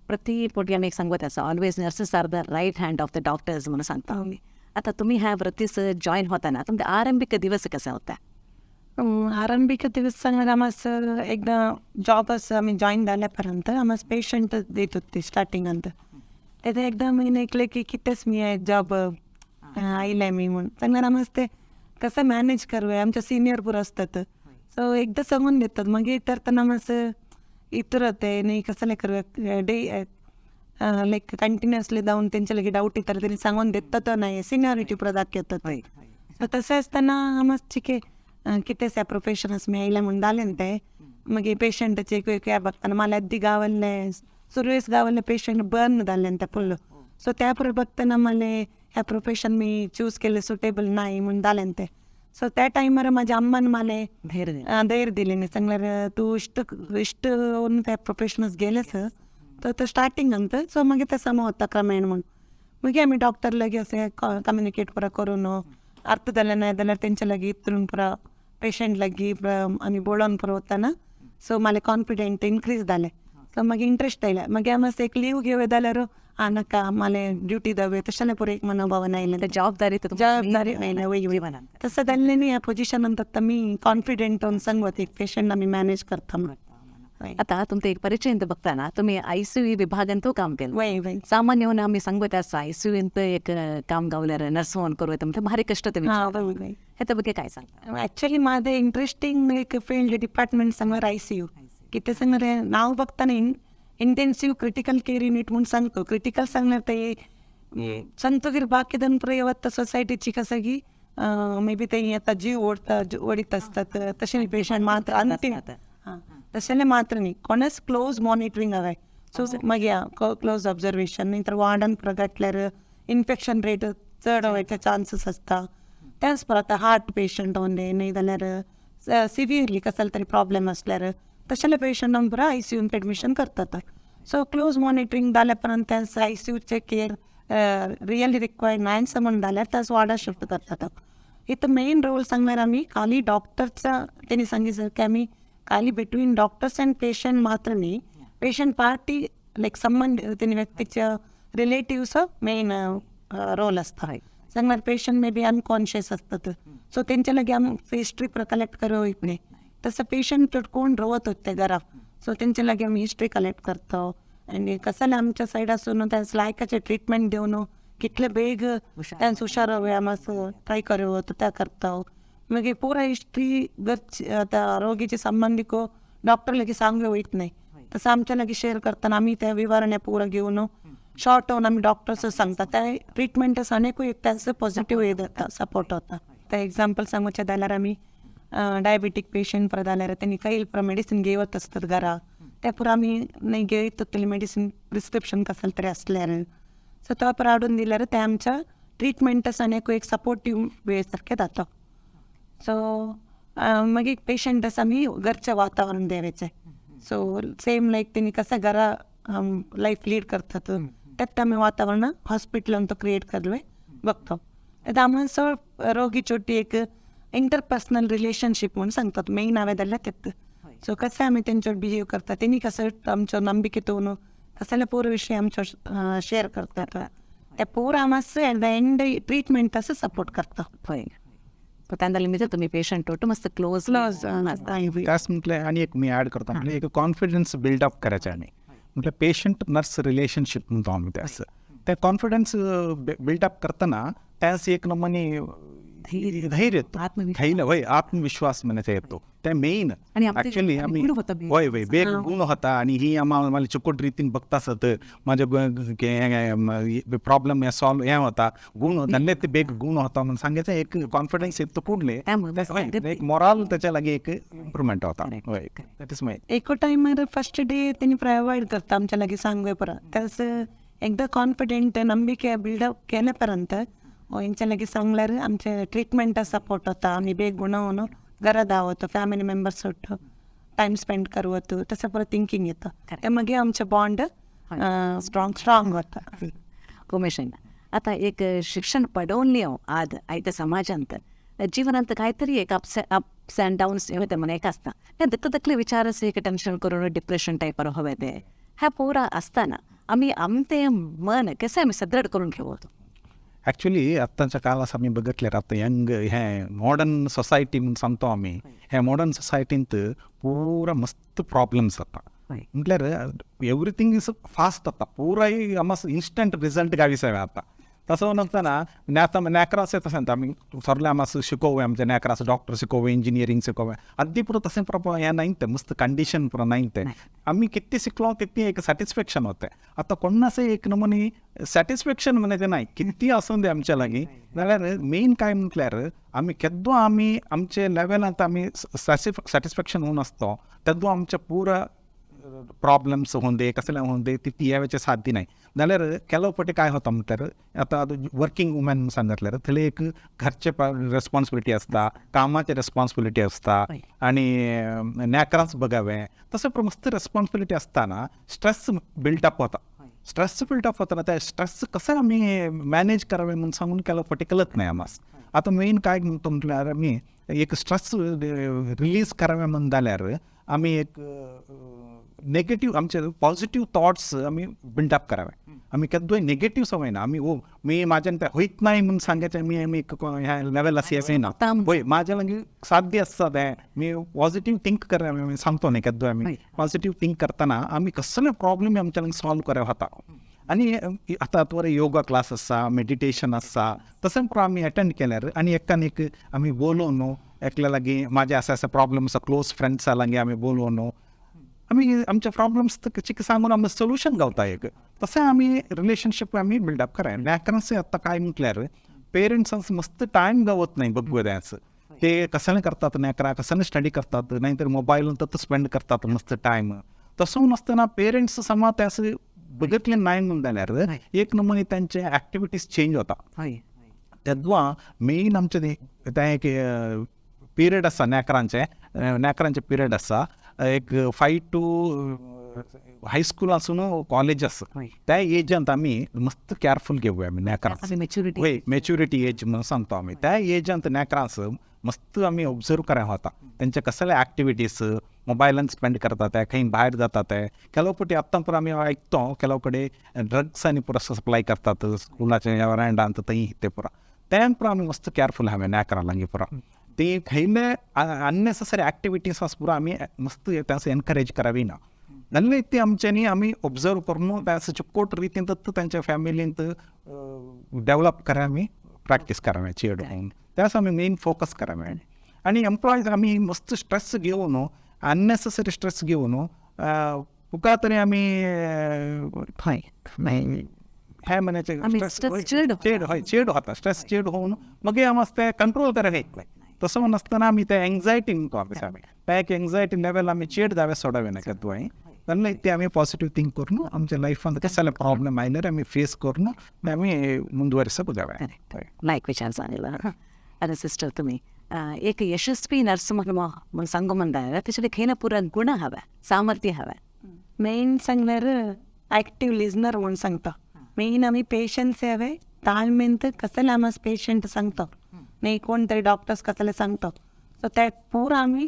A: प्रति पोटी आमी एक सांगत आसा, always nurses are the right hand of the doctors म्हणून सांगता आमी. आतां तुमी ह्या वृत्तीस जॉयन होताना तुमचे आरंभिक दिवस कसा होता?
C: आरंभिक दिवस सांगल्यार आमस एकदां जॉब आसा आमी जॉयन जाल्या पर्यंत आमस पेशंट देत होती स्टार्टिंगांत. तें एकदां आमी ऐकलें की कितेंच मी जॉब आयलें मी म्हूण सांगल्यार आमस ते कसं मॅनेज करूया, आमचे सिनियर पुरो असतात सो एकदां सांगून देतात. मागीर तरतना मातसो इतर ते न्ही कसलें करूया डे लायक कंटिन्युअसली जावन तेंचे लागीं डावट येताले तेणी सांगून देता तो नाही, सिनियरिटी पुरो दाखयतात. सो तशें आसतना आमस चिके कितें ह्या प्रोफेशनस मी आयलें म्हूण जालें तें. मागीर पेशंटाचे एक बघताना मला अद्दी गावल्ले सुरवेस गावल्ले पेशंट बर्न जाल्ले ते फुल्ल. सो त्या पुरो बघताना मला ह्या प्रोफेशन मी चूज केलें सुटेबल नाही म्हूण जालें तें. सो त्या टायमार माझ्या अम्मान माले
A: धैर्य
C: धैर्य दिले सांगल्यार तूं इश्ट इश्ट त्या प्रोफेशनस गेलेच तर तो स्टार्टिंग आमचं. सो मागीर ते समा वता क्रमेण म्हूण मागीर आमी डॉक्टर लागीं अशें कम्युनिकेट पुरा करून अर्थ जालें ना जाल्यार तेंच्या लागीं इतरून पुरा पेशंट लागीं आमी बोळोन पुरो वताना सो म्हाका कॉन्फिडंट इनक्रीज जालें. सो मागीर इंट्रस्ट आयलें. मागीर आमी एक लीव घेवया जाल्यार आं नाका माले ड्युटी दावे तशें पुरो एक मनोभावन आयलें.
A: जबाबदारी
C: जबाबदारी आयलें वय वय तसं जाल्लें न्ही ह्या पोजिशनान आतां आमी कॉन्फिडंट सांगत एक पेशंट आमी मॅनेज करता म्हणून.
A: आता तुमचं एक परिचय ಅಂತ बघताना तुम्ही आयसीयू विभागांत काम केलं.
C: वय वय
A: सामान्य आम्ही सांगत आसा आयसीयूंत एक काम गावल्यार नर्स म्हणून करू येता म्हणजे भारी कष्ट ते.
C: हां वय.
A: ह्या ಬಗ್ಗೆ काय सांगता?
C: ॲक्च्युली माझं इंटरेस्टिंग एक फील्ड डिपार्टमेंट सांगल्यार आयसीयू. कितें सांगल्यार नांव बघताना इंटेन्सिव्ह क्रिटिकल केअर युनिट म्हणून सांगतो. क्रिटिकल सांगल्यार ते सांगतगीर बाकी पुरो वता सोसायटीची कसं की मे बी ते आता जीव ओडता ओडीत असतात तशें पेशंट मात्र अंतीम हां तशें मात्र न्ही कोणच क्लोज मॉनिटरींग हवें. सो मागीर क्लोज ऑब्जर्वेशन न्ही तर वार्डान पुरो घातल्यार इन्फेक्शन रेट चड वयता चान्सीस आसता. त्याच परत आतां हार्ट पेशंट ओन्ले न्ही जाल्यार सिवियरली कसलो तरी प्रॉब्लेम आसल्यार तशें पेशंटांक पुरो आयसीयून एडमिशन करतात. सो क्लोज मॉनिटरींग जाल्या उपरांत त्याच आयसीयूचे केअर रियली रिक्वायर्ड नायन्स म्हण जाल्यार त्याच वार्डार शिफ्ट करतात. इथं मेन रोल सांगल्यार आमी खाली डॉक्टरचा तेणी सांगितलं की आमी खाली बिटवीन डॉक्टर्स अँड पेशंट मात्र न्ही पेशंट पार्टी लायक संबंद तेणी व्यक्तीच्या रिलेटिव्स मेन रोल आसता. सांगल्यार पेशंट मे बी अनकॉन्शियस असतात सो तेंच्या लागीं आमी हिस्ट्री कलेक्ट करूं वयत न्ही. तसं पेशंट कोण रवत होते घरा सो तेंच्या लागीं आमी हिस्ट्री कलेक्ट करता आनी कसले आमच्या सायड आसून त्यांस लायकाचे ट्रिटमेंट दिवन कितले बेग त्यांस हुशार हवे मातसो ट्राय करूं त्या करता. मागीर पुरा हिस्ट्री घरची आतां रोगीचे संबंदीक डॉक्टर लागीं सांगू वयत न्ही तसं आमच्या लागीं शेअर करतना आमी त्या विवरण पुरा घेवन शॉर्ट होऊन आमी डॉक्टर्स सांगता त्या ट्रिटमेंट आनीकूय एक त्यांचं पॉझिटिव्ह हे जाता सपोर्ट होता. त्या एक्झाम्पल सांगूचें जाल्यार आमी डायबेटीक पेशंट पुरा जाल्यार तेणी काही मेडिसीन घेवत असतात घरा त्या पुरा आमी नाही घेयत तसली मेडिसीन प्रिस्क्रिप्शन कसलें तरी आसल्यार सो तो पुरा हाडून दिल्यार ते आमच्या ट्रिटमेंटास आनीकूय एक सपोर्टीव वे सारकें जाता. सो मागीर पेशंटास आमी घरचें वातावरण द्यावेचें. सो सेम लायक तेणी कशें घरा लायफ लीड करतात तें आमी वातावरण हॉस्पिटलान तो क्रिएट करवे बघतो. आतां आमी चड रोगी चोटी एक इंटरपर्सनल रिलेशनशीप म्हणून सांगतात मेन हांवें जाल्यार तेत. सो कशें आमी तेंच्यावर बिहेव करता तेणी कसं आमचो नंबिके तोवन कसले पूर विशय आमचो शेअर करतात ते पूर आमचं एट the end treatment असं सपोर्ट करता.
A: होय त्यांना तुम्ही पेशंट ಒಟ್ಟು मस्त क्लोज
C: क्लोज
B: त्याच म्हटलं आणि एक मी ॲड करतो म्हणजे एक कॉन्फिडन्स बिल्डअप करायचं आम्ही म्हटलं पेशंट नर्स रिलेशनशिप म्हणतो आम्ही त्यास त्या कॉन्फिडन्स बिल्डअप करताना त्यास एक नमूने धैर्य येतो.
A: आत्मविश्वास.
B: धैर्य होय आत्मविश्वास म्हणायचा येतो त्या मेन
A: आणि आपले-
B: ॲक्च्युली
A: आणि
B: आम्ही
A: गुण होता बेग.
B: होय होय बेग गुण होता आणि ही आम्हाला मला चिकोट रीतीन बघतासत माझे प्रॉब्लेम हे सॉल्व हे होता गुण धन्य ते बेग गुण होता म्हणून सांगायचं एक कॉन्फिडन्स येतो कुठले
A: त्यामुळे
B: होय, एक मोराल त्याच्या लागी एक इम्प्रुव्हमेंट होता.
A: Correct,
B: होय
A: correct.
B: That is my
C: एको टायमार फर्स्ट डे तेणी प्रोवायड करता आमच्या लागीं सांगूय परत त्यास एकदा कॉन्फिडंट नंबिके बिल्डअप केल्या पर्यंत हेंच्या लागीं सांगल्यार आमचे ट्रिटमेंटा सपोर्ट होता. आमी बेग गुणोवन घरा धांवतो फॅमिली मेंबर्स ಒಟ್ಟು टायम स्पेंड करवत तसं परत थिंकींग येता.
A: Correct.
C: ते मागीर आमचें बॉन्ड स्ट्रॉंग स्ट्रॉंग होता.
A: उमेशಣ್ಣ आता एक शिक्षण पडोवन आद आयत्या समाजांत जीवनांत काहीतरी एक अप्स अँड डाऊन्स होते म्हणून एक असता ह्या दत्त तकले विचारच एक टेन्शन करून डिप्रेशन टाईप हवे ते ह्या पोरा असताना आम्ही आमचे मन कसे आम्ही सदृढ करून घेवतो?
B: ॲक्च्युली आत्ताच्या काळास आम्ही बघितल्यार आतां यंग हे मॉडर्न सोसायटी म्हणून सांगतो आम्ही ह्या मॉडर्न सोसायटींत पुरा मस्त प्रॉब्लेम्स जाता.
A: हय.
B: म्हटल्यार एवरीथींग is fast आता पुराय आमास इन्स्टंट रिजल्ट गावीसावे आता तसं नसताना आता नॅकरास तसं सांगता आमी सगळें आमास शिकोवं आमच्या नॅकरास डॉक्टर शिकोवं इंजिनियरींग शिकोवं अगदी पुरो तशें पुरो हें नाही तें मस्त कंडिशन पुरो नाही तें आमी कितली शिकलो तितली एक सॅटिस्फॅक्शन होतें. आतां कोणाच एक नमुने सॅटिस्फॅक्शन म्हणायचें नाही कितली आसूं दे आमच्या लागीं जाल्यार मेन काय म्हटल्यार आमी केद्दो आमी आमचे लेवलांत आमी सॅटिस्फॅक्शन होवन आसतो तेदो आमच्या पुरा प्रॉब्लेम्स होऊन कसले होऊन ती ती साध्य नाही जाल्यार ಕೆಲವು पटी काय होता म्हटल्यार आतां वर्किंग वुमॅन सांगितल्यार थंय एक घरचे रेस्पॉन्सिबिलिटी आसता, कामाचे रेस्पॉन्सिबिलिटी आसता आनी नेकरांच बघावे तसं मस्त रेस्पॉन्सिबिलिटी आसतना स्ट्रेस बिल्टअप होता. स्ट्रेस बिल्टअप होताना त्या स्ट्रेस कसं आमी मॅनेज करावे म्हणून सांगून केलं पटी कळत नाही आम्हास. आतां मेन काय म्हणतो म्हटल्यार आमी एक स्ट्रेस रिलीज करावे म्हणून जाल्यार आमी एक नेगेटीव आमचे पॉझिटिव्ह थॉट्स आमी बिल्डअप करावे. आमी केद्दूय नेगेटीव संवय ना आमी ओ मी म्हाज्यान तें होयत नाय म्हणून सांगायचें आमी आमी ह्या लेवल आसा येना वय म्हाज्या लागीं साध्य आसता तें मी पॉझिटिव्ह थिंक कर आमी सांगतो न्ही केद्दूय आमी पॉझिटिव्ह थिंक करतना आमी कसले प्रॉब्लेम आमच्या लागीं सॉल्व कर वता. आनी आतां बरें योगा क्लास आसा, मेडिटेशन आसा, तशें करून आमी एटेंड केल्यार आनी एकान एक आमी बोलोवन न्हू एकल्या लागीं म्हाजे आसा अशें प्रॉब्लम आसा क्लोज फ्रेंड्सा लागीं आमी बोलोवन न्हू आमी आमचे प्रॉब्लम्स चिक सांगून आमकां सोल्युशन गावता एक तशें आमी रिलेशनशीप आमी बिल्डअप कराय. लेकरांस आतां काय म्हटल्यार पेरंट्सांक मस्त टायम गावत नाही बघूयाच ते कसले करतात नेकरा कसले स्टडी करतात नाही तर मोबायल तत स्पेंड करतात मस्त टायम. तसं नासतना पेरंट्स समा ते असं बघितले नाही म्हणून जाल्यार एक नमुने त्यांचे ॲक्टिविटीज चेंज होता. तेद्वा मेन आमचे तें एक पिरियड आसा नेकरांचे नेकरांचे पिरियड आसा एक 5 to high school आसून कॉलेज आसा त्या एजांत आमी मस्त केअरफूल घेवया आमी नेकरांस
A: मॅच्युरिटी
B: मॅच्युरिटी एज म्हणून सांगतो आमी त्या एजांत नेकरांस मस्त आमी ऑब्जर्व कराय वता तेंचे कसले ॲक्टिविटीज मोबायलान स्पेंड करतात ते खंय भायर जाता ते ಕೆಲವು पटी आत्तां पुरो आमी आयकतो ಕೆಲವು कडेन ड्रग्स आनी पुरो सप्लाय करतात स्कुलाचे वरांडांत थंय ते पुरो तें पुरो आमी मस्त केअरफूल हांवें नेकरां लागीं पुरो ती खंयले अननेसेसरी ॲक्टिविटीज आसा पुरो आमी मस्त तांकां एनकरेज करावी ना जाल्यार ती आमच्यांनी आमी ऑब्जर्व करून त्या चिक्कोट रितीन तांच्या फॅमिलींत डेवलप करा आमी प्रॅक्टीस करावे चेड त्यास आमी मेन फोकस करावे. आनी एम्प्लॉईज आमी मस्त स्ट्रेस घेवन अननेसेसरी स्ट्रेस घेवन तुका तरी आमी
A: हय
B: ह्या म्हयन्याचे चेड हय चेड होता स्ट्रेस चेड होवन मागीर आमी तें कंट्रोल करायला येत नाही. तसं नासतना आमी ते एन्झायटी म्हणतो आमी त्या एक एन्झायटी लेवल आमी चेड जावे सोडावे नाका तुवें जाल्यार ते आमी पॉझिटिव्ह थिंक करून आमच्या लायफान कसले प्रॉब्लेम आयल्यार आमी फेस करून ते आमी मुंदुवरिसप जावे.
A: लायक विचार सांगला. आता सिस्टर तुम्ही एक यशस्वी नर्स म्हणून सांगू म्हणता त्याच्यात खंय ना पुरा गुण हवा सामर्थ्य हवा.
C: मेन सांगल्यार ॲक्टिव्ह लिजनर म्हणून सांगता. मेन आमी पेशन्स हवे ताळमेंत कसले आमी पेशंट सांगतो नाही कोण तरी डॉक्टर्स कसले सांगतो सो ते पुरा आमी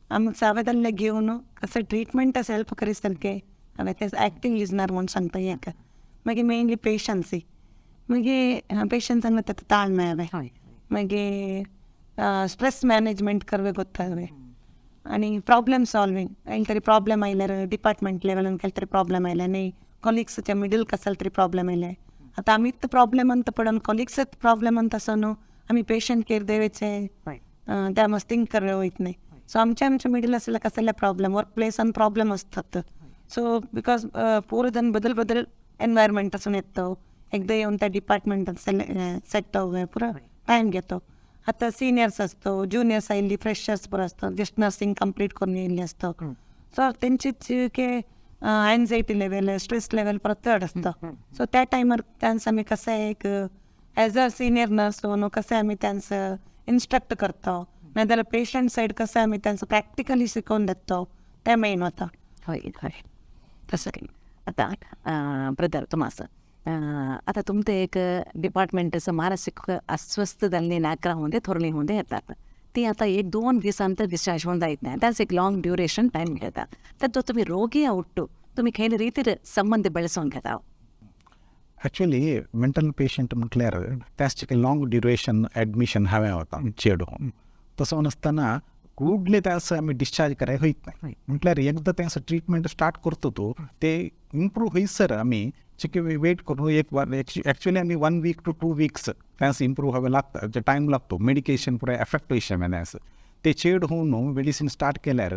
C: आमी सावेदल्ले घेवन कसं ट्रिटमेंट हेल्प करी सारके हांवें ते ॲक्टिव्ह लिजनर म्हणून सांगता हेका. मागीर मेनली पेशन्सी मागीर पेशन्स सांगता तेका ताळमे हांवें मागीर स्ट्रेस मॅनेजमेंट करवे ಗೊತ್ತಾಗವೆ आणि प्रॉब्लेम सॉल्विंग काहीतरी तरी प्रॉब्लेम आयल्यार डिपार्टमेंट लेवलान काहीतरी प्रॉब्लेम आयले न्ही कॉलिग्सच्या मिडल कसले तरी प्रॉब्लेम आयले आतां आमीच प्रॉब्लेम ಅಂತ पडून कॉलिग्सच प्रॉब्लेम ಅಂತ आसा न्हू आमी पेशंट केअर देवेचे त्या मस्त थिंक करवे वयत न्ही. सो आमच्या आमच्या मिडल आसल्या कसले प्रॉब्लेम वर्क प्लेसान प्रॉब्लेम असतात. सो because पूर जण बदल बदल एनवायरमेंट आसून येतो एकदा येऊन त्या डिपार्टमेंटात सेट होवे पुरा टायम घेतो. आतां सिनियर्स असतो ज्युनियर्स आयिल्ली फ्रेशर्स पुरो असतो जस्ट नर्सिंग कंप्लीट करून येयल्ली असतो सो तेंचीच एन्झायटी लेवल स्ट्रेस लेवल परत चड असतो. सो त्या टायमार त्यांचं आमी कसं एक ॲज अ सिनियर नर्स न्हू कशें आमी त्यांचं इन्स्ट्रक्ट करतो नाजाल्यार पेशंट सायड कसं आमी त्यांचं प्रॅक्टिकली शिकोवन देतो तें मेन वता.
A: हय हय तसं आतां ब्रदर तुमास आतां तुमचें एक डिपार्टमेंट मानसीक अस्वस्थ जाल्लीं नाकरां होवंदे थोरलीं होवंदे येतात ती आतां एक 2 दिसान तर डिस्चार्ज होवन जायत ना त्याच एक लाँग ड्युरेशन टायम घेता तर जो तुमी रोगी उट्टू तुमी खंयले रितीर संबंद बेळसोवन घेता.
B: ॲक्च्युली मेंटल पेशंट म्हटल्यार त्याच लाँग ड्युरेशन ॲडमिशन हांवें वता चेडो तसो नासतना कुडले त्यास आमी डिस्चार्ज कराय होयत नाही म्हटल्यार एकदां तें ट्रिटमेंट स्टार्ट करता तूं ते इम्प्रूव होयसर आमी चिके वेट करून एक ॲक्च्युली आमी 1 वीक टू 2 वीक्स त्यास इम्प्रूव हवे लागता टायम लागतो मेडिकेशन पुराय एफेक्ट होयशें त्यास ते चेड होवन मेडिसीन स्टार्ट केल्यार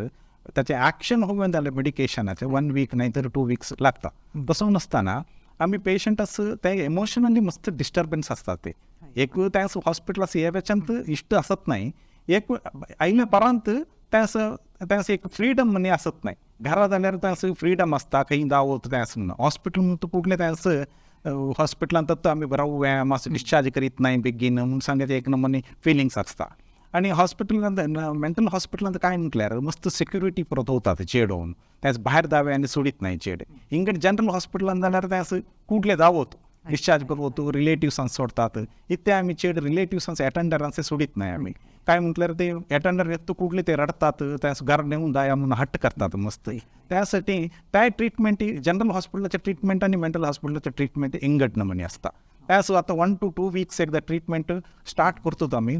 B: ताचें ॲक्शन होवन जाल्यार मेडिकेशनाचें 1 वीक नाही तर 2 वीक्स लागता. तसो नासतना आमी पेशंट आस ते इमोशनली मस्त डिस्टर्बन्स आसता ते एक त्यास हॉस्पिटल आसा हे वेच्यान इश्ट आसत नाही एक आयल्या परांत त्यास त्यास एक फ्रीडम म्हणी आसत नाही. घरा जाल्यार त्यास फ्रीडम आसता, खंय दावत तें आसना. हॉस्पिटल म्हणटा कुठले त्यास हॉस्पिटलांत तर आमी रावूया, मातसो डिस्चार्ज करीत नाही बेगीन म्हणून सांगता एक नमुने फिलिंग्स आसता. आनी हॉस्पिटलांत मेंटल हॉस्पिटलांत काय म्हटल्यार मस्त सेक्युरिटी परत वतात चेडोवन, त्यास भायर दावे आनी सोडीत नाही चेडे. हिंगड जनरल हॉस्पिटलांत जाल्यार त्यास कुठले दावत डिस्चार्ज करवतो, रिलेटिव्सांक सोडतात. इथे आमी चेड रिलेटिव्सांक अटेंडरांक सोडीत नाही आमी. काय म्हटल्यार ते अटेंडर येत कुठले ते रडतात, त्यास घर नेऊन जाया म्हणून हट्ट करतात मस्त. त्यासाठी त्या ट्रिटमेंट जनरल हॉस्पिटलाचे ट्रिटमेंट आनी मेंटल हॉस्पिटलाचे ट्रिटमेंट इंगट नमुने आसता. त्यास आतां 1 to 2 weeks एकदा ट्रिटमेंट स्टार्ट करतात आमी,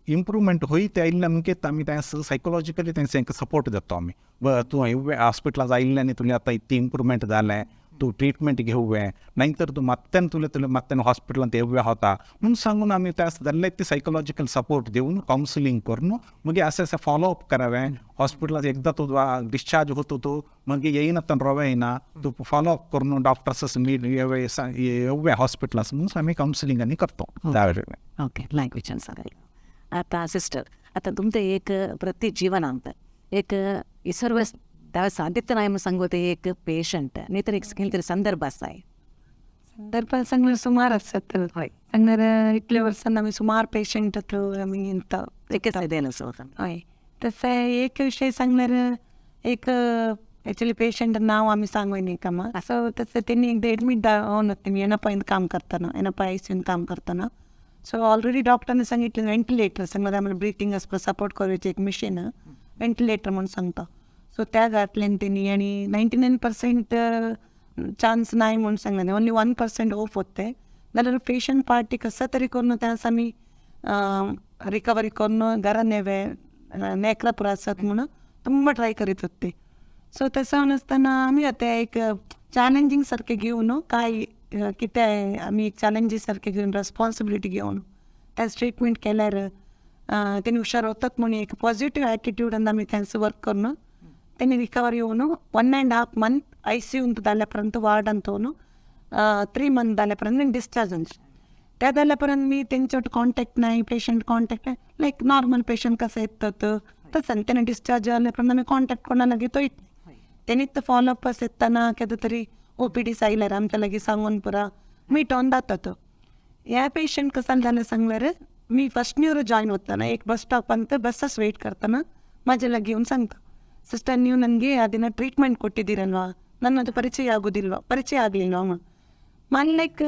B: इम्प्रूवमेंट होईत आयिल्ले अमकेत आमी त्यास सायकोलॉजिकली तेंचे सपोर्ट दिता आमी. तूं हॉस्पिटलांत आयिल्ले आनी तुवें आतां इतलें इम्प्रूवमेंट जालें, तूं ट्रिटमेंट घेवूं, नाहीतर तूं मात्यान तुले तुले मात्यान हॉस्पिटलांत येवया होता म्हणून सांगून आमी त्यास जाल्ले ते सायकोलॉजिकल सपोर्ट दिवन कावन्सिलींग करून मागीर अशें अशें फॉलोअप करावें. हॉस्पिटलांत एकदां तूं डिस्चार्ज होतो तूं मागीर येयना तर रोवे येना, तूं फॉलोअप करून डॉक्टर्स मीट येवया हॉस्पिटलांत म्हणून आमी कावन्सिलींग आनी करतो.
A: ओके, लँग्वेजान सांगाय. आतां सिस्टर, आतां तुमचें एक प्रति जीवनांत एक इसर्व साध्यತೆ नाही सांगू ते एक पेशंट नाही तर एक कितें संदर्भ आसा.
C: संदर्भ सांगल्यार सुमार आसत.
A: हय.
C: सांगल्यार इतले वर्सान आमी सुमार पेशंट आमी येता.
A: एकच देन असो.
C: हय, तशें एक विशय सांगल्यार एक एक्चुअली पेशंट नांव आमी सांगूय न्ही कामा. सो तशें तेणी एकदां एडमीट जावन होते मी एनपायन काम करतना, एनपाय आयसीयून काम करतना. सो ऑलरेडी डॉक्टरांनी सांगितलें व्हेंटिलेटर सांगल्यार आम्हाला ब्रिथींग आसपा सपोर्ट करपाचें एक मशीन व्हेंटिलेटर म्हणून सांगता. सो त्या घातल्यान तेणी आनी 99% चान्स नाही म्हणून सांगलें, ओन्ली 1% होप होते. जाल्यार पेशंट पार्टी कसं तरी करून त्यास आमी रिकवरी करून घरा नेवे नेकरा पुरो आसत म्हणून ತುಂಬ ट्राय करीत होते. सो तसं आसतना आमी आतां एक चॅलेंजींग सारकें घेवन काय कितें आमी एक चॅलेंजीस सारकें घेवन रेस्पॉन्सिबिलिटी घेवन त्यास ट्रिटमेंट केल्यार तेणी हुशार वतात म्हणून एक पॉझिटिव्ह ॲटिट्यूडान आमी त्यांचं वर्क करून त्यांनी रिकवरी येवन 1.5 मंथ आयसीयूंत जाल्या पर्यंत वार्डांत येवन 3 मंथ जाल्या पर्यंत डिस्चार्ज जालें. त्या जाल्या पर्यंत मी तेंच्या कॉन्टॅक्ट नाही, पेशंट कॉन्टॅक्ट नाही, लायक नॉर्मल पेशंट कसं येतात तसं त्याने डिस्चार्ज जाल्या पर्यंत आमी कॉन्टॅक्ट कोणा लागीं तो येत नाही. तेणी तो फॉलोअप येतना केन्ना तरी OPD आयल्यार आमच्या लागीं सांगून पुरा मिटोवन जाता तो. ह्या पेशंट कसाल जालें सांगल्यार मी फर्स्ट न्यूर जॉईन होताना एक बस ಸ್ಟಾಪ್ ಬಸ್ಸಸ್ ವೆಯ್ಟ್ करताना माझ्या लागीं येवन सांगता, ಸಿಸ್ಟರ್ ನೀವು ನನಗೆ ಆ ದಿನ ಟ್ರೀಟ್ಮೆಂಟ್ ಕೊಟ್ಟಿದ್ದೀರಲ್ವಾ, ನನ್ನದು ಪರಿಚಯ ಆಗೋದಿಲ್ವಾ, ಪರಿಚಯ ಆಗಲಿಲ್ವಾ म्हणून. मला लायक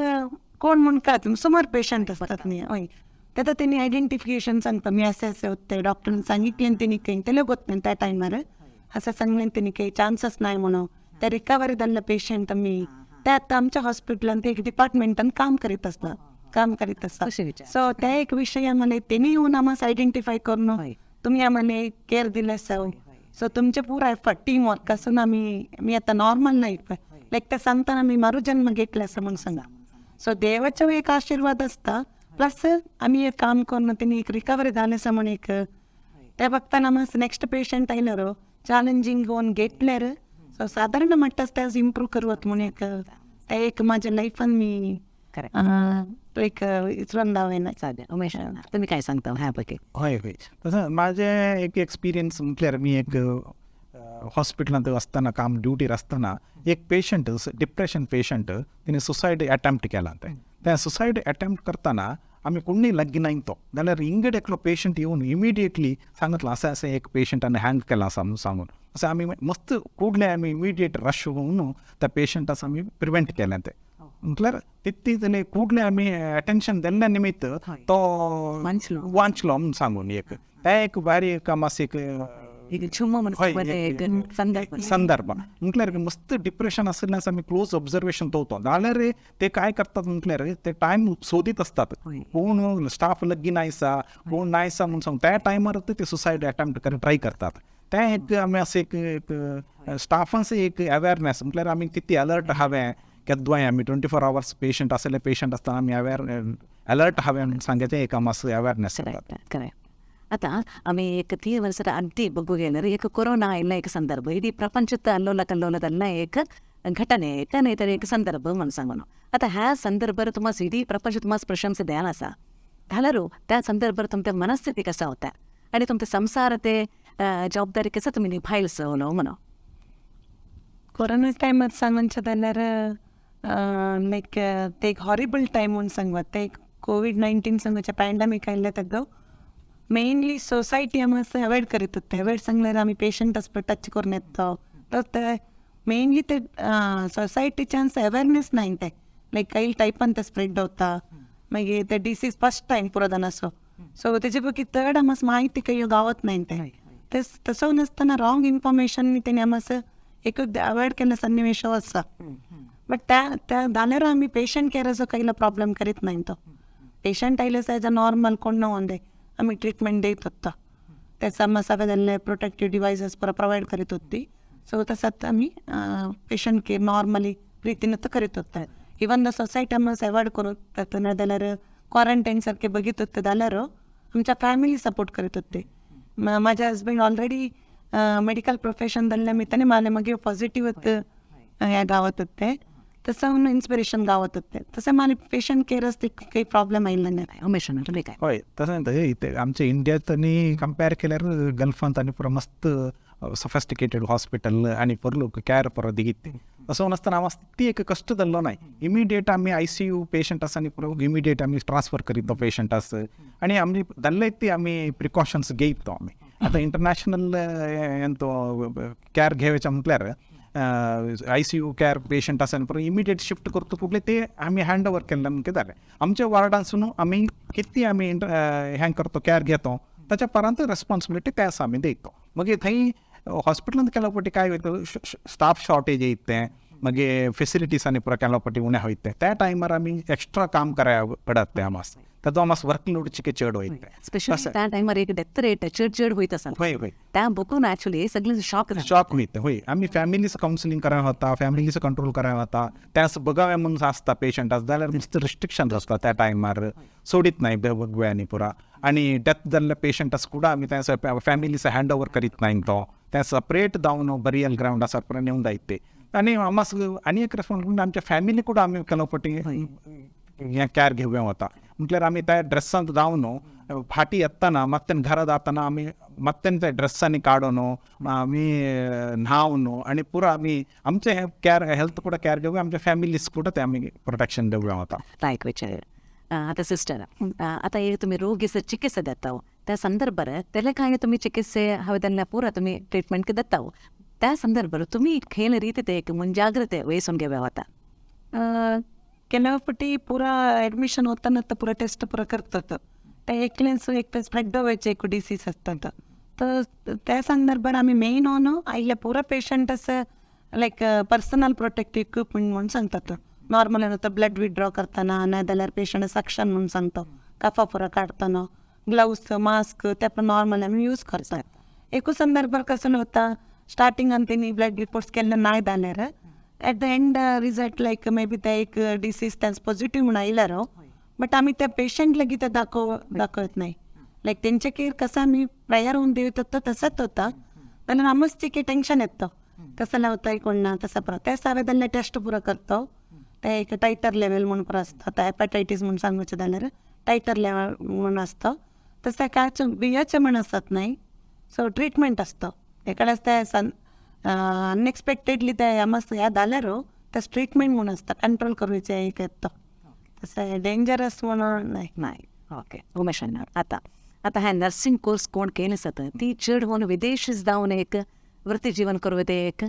C: कोण म्हणून कळत सुमार पेशंट असतात न्ही. हय, तेन्ना तेणी आयडेंटिफिकेशन सांगता मी असे असे होते, डॉक्टरान सांगितलें तेणी काही तेले गोत न्ही त्या टायमार असं सांगलें तेणी काही चान्सच नाही म्हणून. त्या रिकवरी जाल्ले पेशंट आमी ते आतां आमच्या हॉस्पिटलांत एक डिपार्टमेंटान काम करीत आसता, काम करीत आसता. सो त्या एक विशय आम्हाला तेणी येवन आम्हाला आयडेंटिफाय करून तुमी आम्हाला केअर दिले आसा. सो तुमचे पुरा एफर्ट टीम वर्क आसून आमी मी आतां नॉर्मल लायफ लायक ते सांगतना आमी मरुजन्म घेतले आसा म्हणून सांगा. सो देवाचो एक आशिर्वाद आसता, प्लस आमी एक काम करून तेणी एक रिकवरी जालें आसा म्हूण एक ते बघताना आमी नेक्स्ट पेशंट आयल्यार चॅलेंजींग घेवन घेतल्यार सो सादारण म्हणटा त्यास इम्प्रूव करवत म्हूण एक ते एक माझ्या लायफान मी तो एक विसरून दावयना.
A: साध्या उमेश, तुम्ही काय सांगता ह्यापैकी?
B: हय हय, तसं माझे एक एक्सपिरियन्स म्हटल्यार मी एक हॉस्पिटलांत आसतना काम ड्युटीर आसतना एक पेशंट डिप्रेशन पेशंट तिणें सुसायड अटेम्प्ट केला. तें सुसायड अटेम्प्ट करतना आमी कोणूय लागीं नाय तो जाल्यार इंगड एकलो पेशंट येवन इमिडिएटली सांगतलो असें असें एक पेशंटान हँग केला आसा म्हणून सांगून असें आमी मस्त कुडले आमी इमिडिएट रश होवन त्या पेशंटास आमी प्रिवेंट केलें. तें म्हटल्यार तितली जाल्यार कुडले आमी अटेन्शन दिल्ल्या निमित्त तो वांचलो म्हणून सांगून एक तें एक बारी एक मातशें एक संदर्भ म्हटल्यार मस्त डिप्रेशन आशिल्लें आसा आमी क्लोज ऑब्जर्वेशन दवरतो जाल्यार ते काय करतात म्हटल्यार ते टायम सोदीत आसतात, कोण स्टाफ लागीं नायसा कोण नायसा म्हणून सांगून त्या टायमार ते सुसायड अटेम्प्ट ट्राय करतात. तें एक आमी अशें एक स्टाफांस एक अवेरनेस म्हटल्यार आमी कितली अलर्ट हांवें केद्वाय आमी 24 आवर्स पेशंट आसले पेशंट आसतना आमी अवेर अलर्ट हांवें म्हणून सांगचें एक मातसो अवेरनेस.
A: करेक्ट. आता आमी एक 3 वर्सां अगदी बघू गेल्यार एक कोरोना आयिल्लो एक संदर्भ, इडीं प्रपंचत अल्लोल कल्लोलदल्ल एक घटने एक न्हय तर एक संदर्भ म्हणून सांगून. आतां ह्या संदर्भार तुमा इडीं प्रपंच तुमा प्रशंसा ध्यान आसा जाल्यार त्या संदर्भार तुमच्या मनस्थिती कसा होता आनी तुमच्या संसार ते जबाबदारी कसं तुम्ही निभायलं न्हू म्हणून.
C: कोरोना टायमार सांगचे जाल्यार लायक ते एक हॉरिबल टायम म्हूण सांगता. ते एक कोवीड 19 सांगचे पॅन्डेमीक आयिल्लें तेदो मेनली सोसायटी आमी अवॉयड करीत होते. अवॉयड सांगल्यार आमी पेशंट आसपा टच करून येता तर ते मेनली ते सोसायटीच्यान अवेरनेस नाही ते लायक काही टायपान ते स्प्रेड होता. मागीर ते डिसीज फर्स्ट टायम पुरो जावन असो सो तेजे पैकी चड आमकां म्हायती काही गावत नाही ते. तसो नासतना रॉंग इन्फॉर्मेशन तेणी आमकां एक अवॉयड केल्ले सन्निवेश आसा. बट त्या त्या जाल्यार आमी पेशंट केअराचो कांय प्रॉब्लम करीत नाही तो. पेशंट आयले एज अ नॉर्मल कोण न्हू आमी ट्रिटमेंट देत होता. त्याचा मसाला जाल्ले प्रोटेक्टिव्ह डिवायसेस पुरा प्रोवायड करीत होती. सो तसंच आमी पेशंट केअर नॉर्मली रितीन करीत होता. इवन the society आमी अवॉयड करून ना जाल्यार क्वॉरंटायन सारखे बघित होते जाल्यार आमच्या फॅमिली सपोर्ट करीत होते. माझे हजबंड ऑलरेडी मेडिकल प्रोफेशन जाल्ल्या निमित्ताने मला मागीर पॉझिटिव्ह ह्या गावात होते. तसं इन्स्पिरेशन गावत होते. तसं मला पेशंट केअरच ते काही प्रॉब्लेम आयिल्लो नाही.
A: उमेश तुम्ही काय?
B: हय तशें न्ही, आमच्या इंडियांत आनी कंपेर केल्यार गल्फांत आनी पुरो मस्त सॉफिस्टिकेटेड हॉस्पिटल आनी पोरलो केअर पुरो दिगीत. तसो नासतना हांव ती एक कश्ट जाल्लो नाय. इमिडिएट आमी ICU patient आसा न्ही पुरो इमिडिएट आमी ट्रान्सफर करीत तो पेशंट आसा आनी आमी जाल्ले ती आमी प्रिकॉशन्स घेयत तो आमी. आतां इंटरनॅशनल तो केअर घेवचें म्हटल्यार ICU care patient आसा न्ही पुरो इमिडिएट शिफ्ट करता फुडले ते आमी हँड ओवर केल्ले म्हणके जालें. आमच्या वार्डांसून आमी कितली आमी हें करता केअर घेतो ताच्या परांत रेस्पॉन्सिबिलिटी ते आसा आमी दिता. मागीर थंय हॉस्पिटलांत केल्या फावटी काय वयता स्टाफ शॉर्टेज येता तें, मागीर फेसिलिटीज आनी पुरो केल्या फावटी उणें वयता त्या टायमार आमी एक्स्ट्रा काम कराय पडत तें आमकां. ताचो आमकां वर्कलोड चिके चड वयता.
A: स्पेशली त्या टायमार एक डेथ रेट चड चड वयता आसा.
B: हय हय
A: त्या बघून ॲक्च्युली सगळें शॉक
B: शॉक वयता. हय आमी फॅमिलीस कावन्सिलींग कराय वता, फॅमिलीस कंट्रोल कराय वता. त्यास बघावे म्हणून आसता पेशंट आसा जाल्यार नुस्तें रिस्ट्रिक्शन आसता त्या टायमार सोडीत नाही बघव्यांनी पुरा. आनी डेथ जाल्ले पेशंट आसा कुडा आमी त्या फॅमिलीस हँड ओवर करीत नाही तो त्या सपरेट जावन बरियल ग्रावंड आसा पुरा नेवन जायत ते. आनी आमकां आनी एक रेस्पॉन्सिबिलिटी आमच्या फॅमिली कुडा आमी केलो फावटी हें केअर घेवया वता. म्हटल्यार आमी त्या ड्रेसांत जावन फाटी येतना मत्तेन घरा जातना आमी मत्तेन त्या ड्रेसांनी काडून आमी न्हावन आनी पुरो आमी आमचें हें केअर हेल्थ कुडा केअर घेवया आमच्या फॅमिलीस कुडा ते आमी प्रोटेक्शन दिवया वता.
A: एक विचार आता सिस्टर, आता एक तुम्ही रोगीचं चिकित्सा देता त्या संदर्भार त्याला काय तुम्ही चिकित्से हवे त्यांना पुरा तुम्ही ट्रीटमेंट देता त्या संदर्भार तुम्ही खेळ रीते ते एक ಮುಂಜಾಗ್ರತೆ ವಹಿಸೋನ್ घेव्या होता.
C: ಕೆಲವು ಪಟ್ಟಿ ಪೂರಾ ಅಡ್ಮಿಷನ್ होताना तर पुरा टेस्ट पुरा करतात. त्या एकलेंस एक स्प्रेड व्हायचे एक डिसीज असतात तर त्या संदर्भात आम्ही मेन होन आयिल्ल्या पुरा पेशंट असं लायक पर्सनल प्रोटेक्टिव्ह इक्विपमेंट म्हणून सांगतात. नॉर्मल तर ब्लड विड्रॉ करताना नाही जाल्यार पेशंट सक्शन म्हणून सांगतो, कफा पुरा काढताना ग्लव्स मास्क ते पण नॉर्मल आम्ही यूज करतात. एकूच संदर्भात कसं होता स्टार्टिंग आणि त्यांनी ब्लड रिपोर्ट्स केले नाही जाल्यार at the end result like maybe ते एक डिसीज त्यांचं पॉझिटिव्ह म्हणून आयल्यार बट आम्ही त्या पेशंट लगीत ते दाखवत नाही. लायक तेंचे केअर कसं आम्ही प्रायर होऊन देत होतो तसंच होता. जाल्यार आमच ते टेन्शन येतं कसं लावताय कोण ना तसं पुरा त्या सावे टेस्ट पुरा करतो. ते एक टायटर लेवल म्हणून पुरो आसता, आतां हेपाटायटीस म्हणून सांगचें जाल्यार टायटर लेवल म्हणून आसता. तसं काय बियाचें म्हण आसत नाही सो ट्रिटमेंट आसता. एकाच ते सन अनएक्सपेक्टेडली ते मस्त ह्या जाल्यार तें ट्रिटमेंट म्हणून आसता कंट्रोल करूचे एक येता तसं डेंजरस म्हणून नाही.
A: नाही ओके उमेश आता आता हा नर्सिंग कोर्स कोण केले जात ती चड होऊन विदेश जावन एक वृत्ती जीवन करू ते एक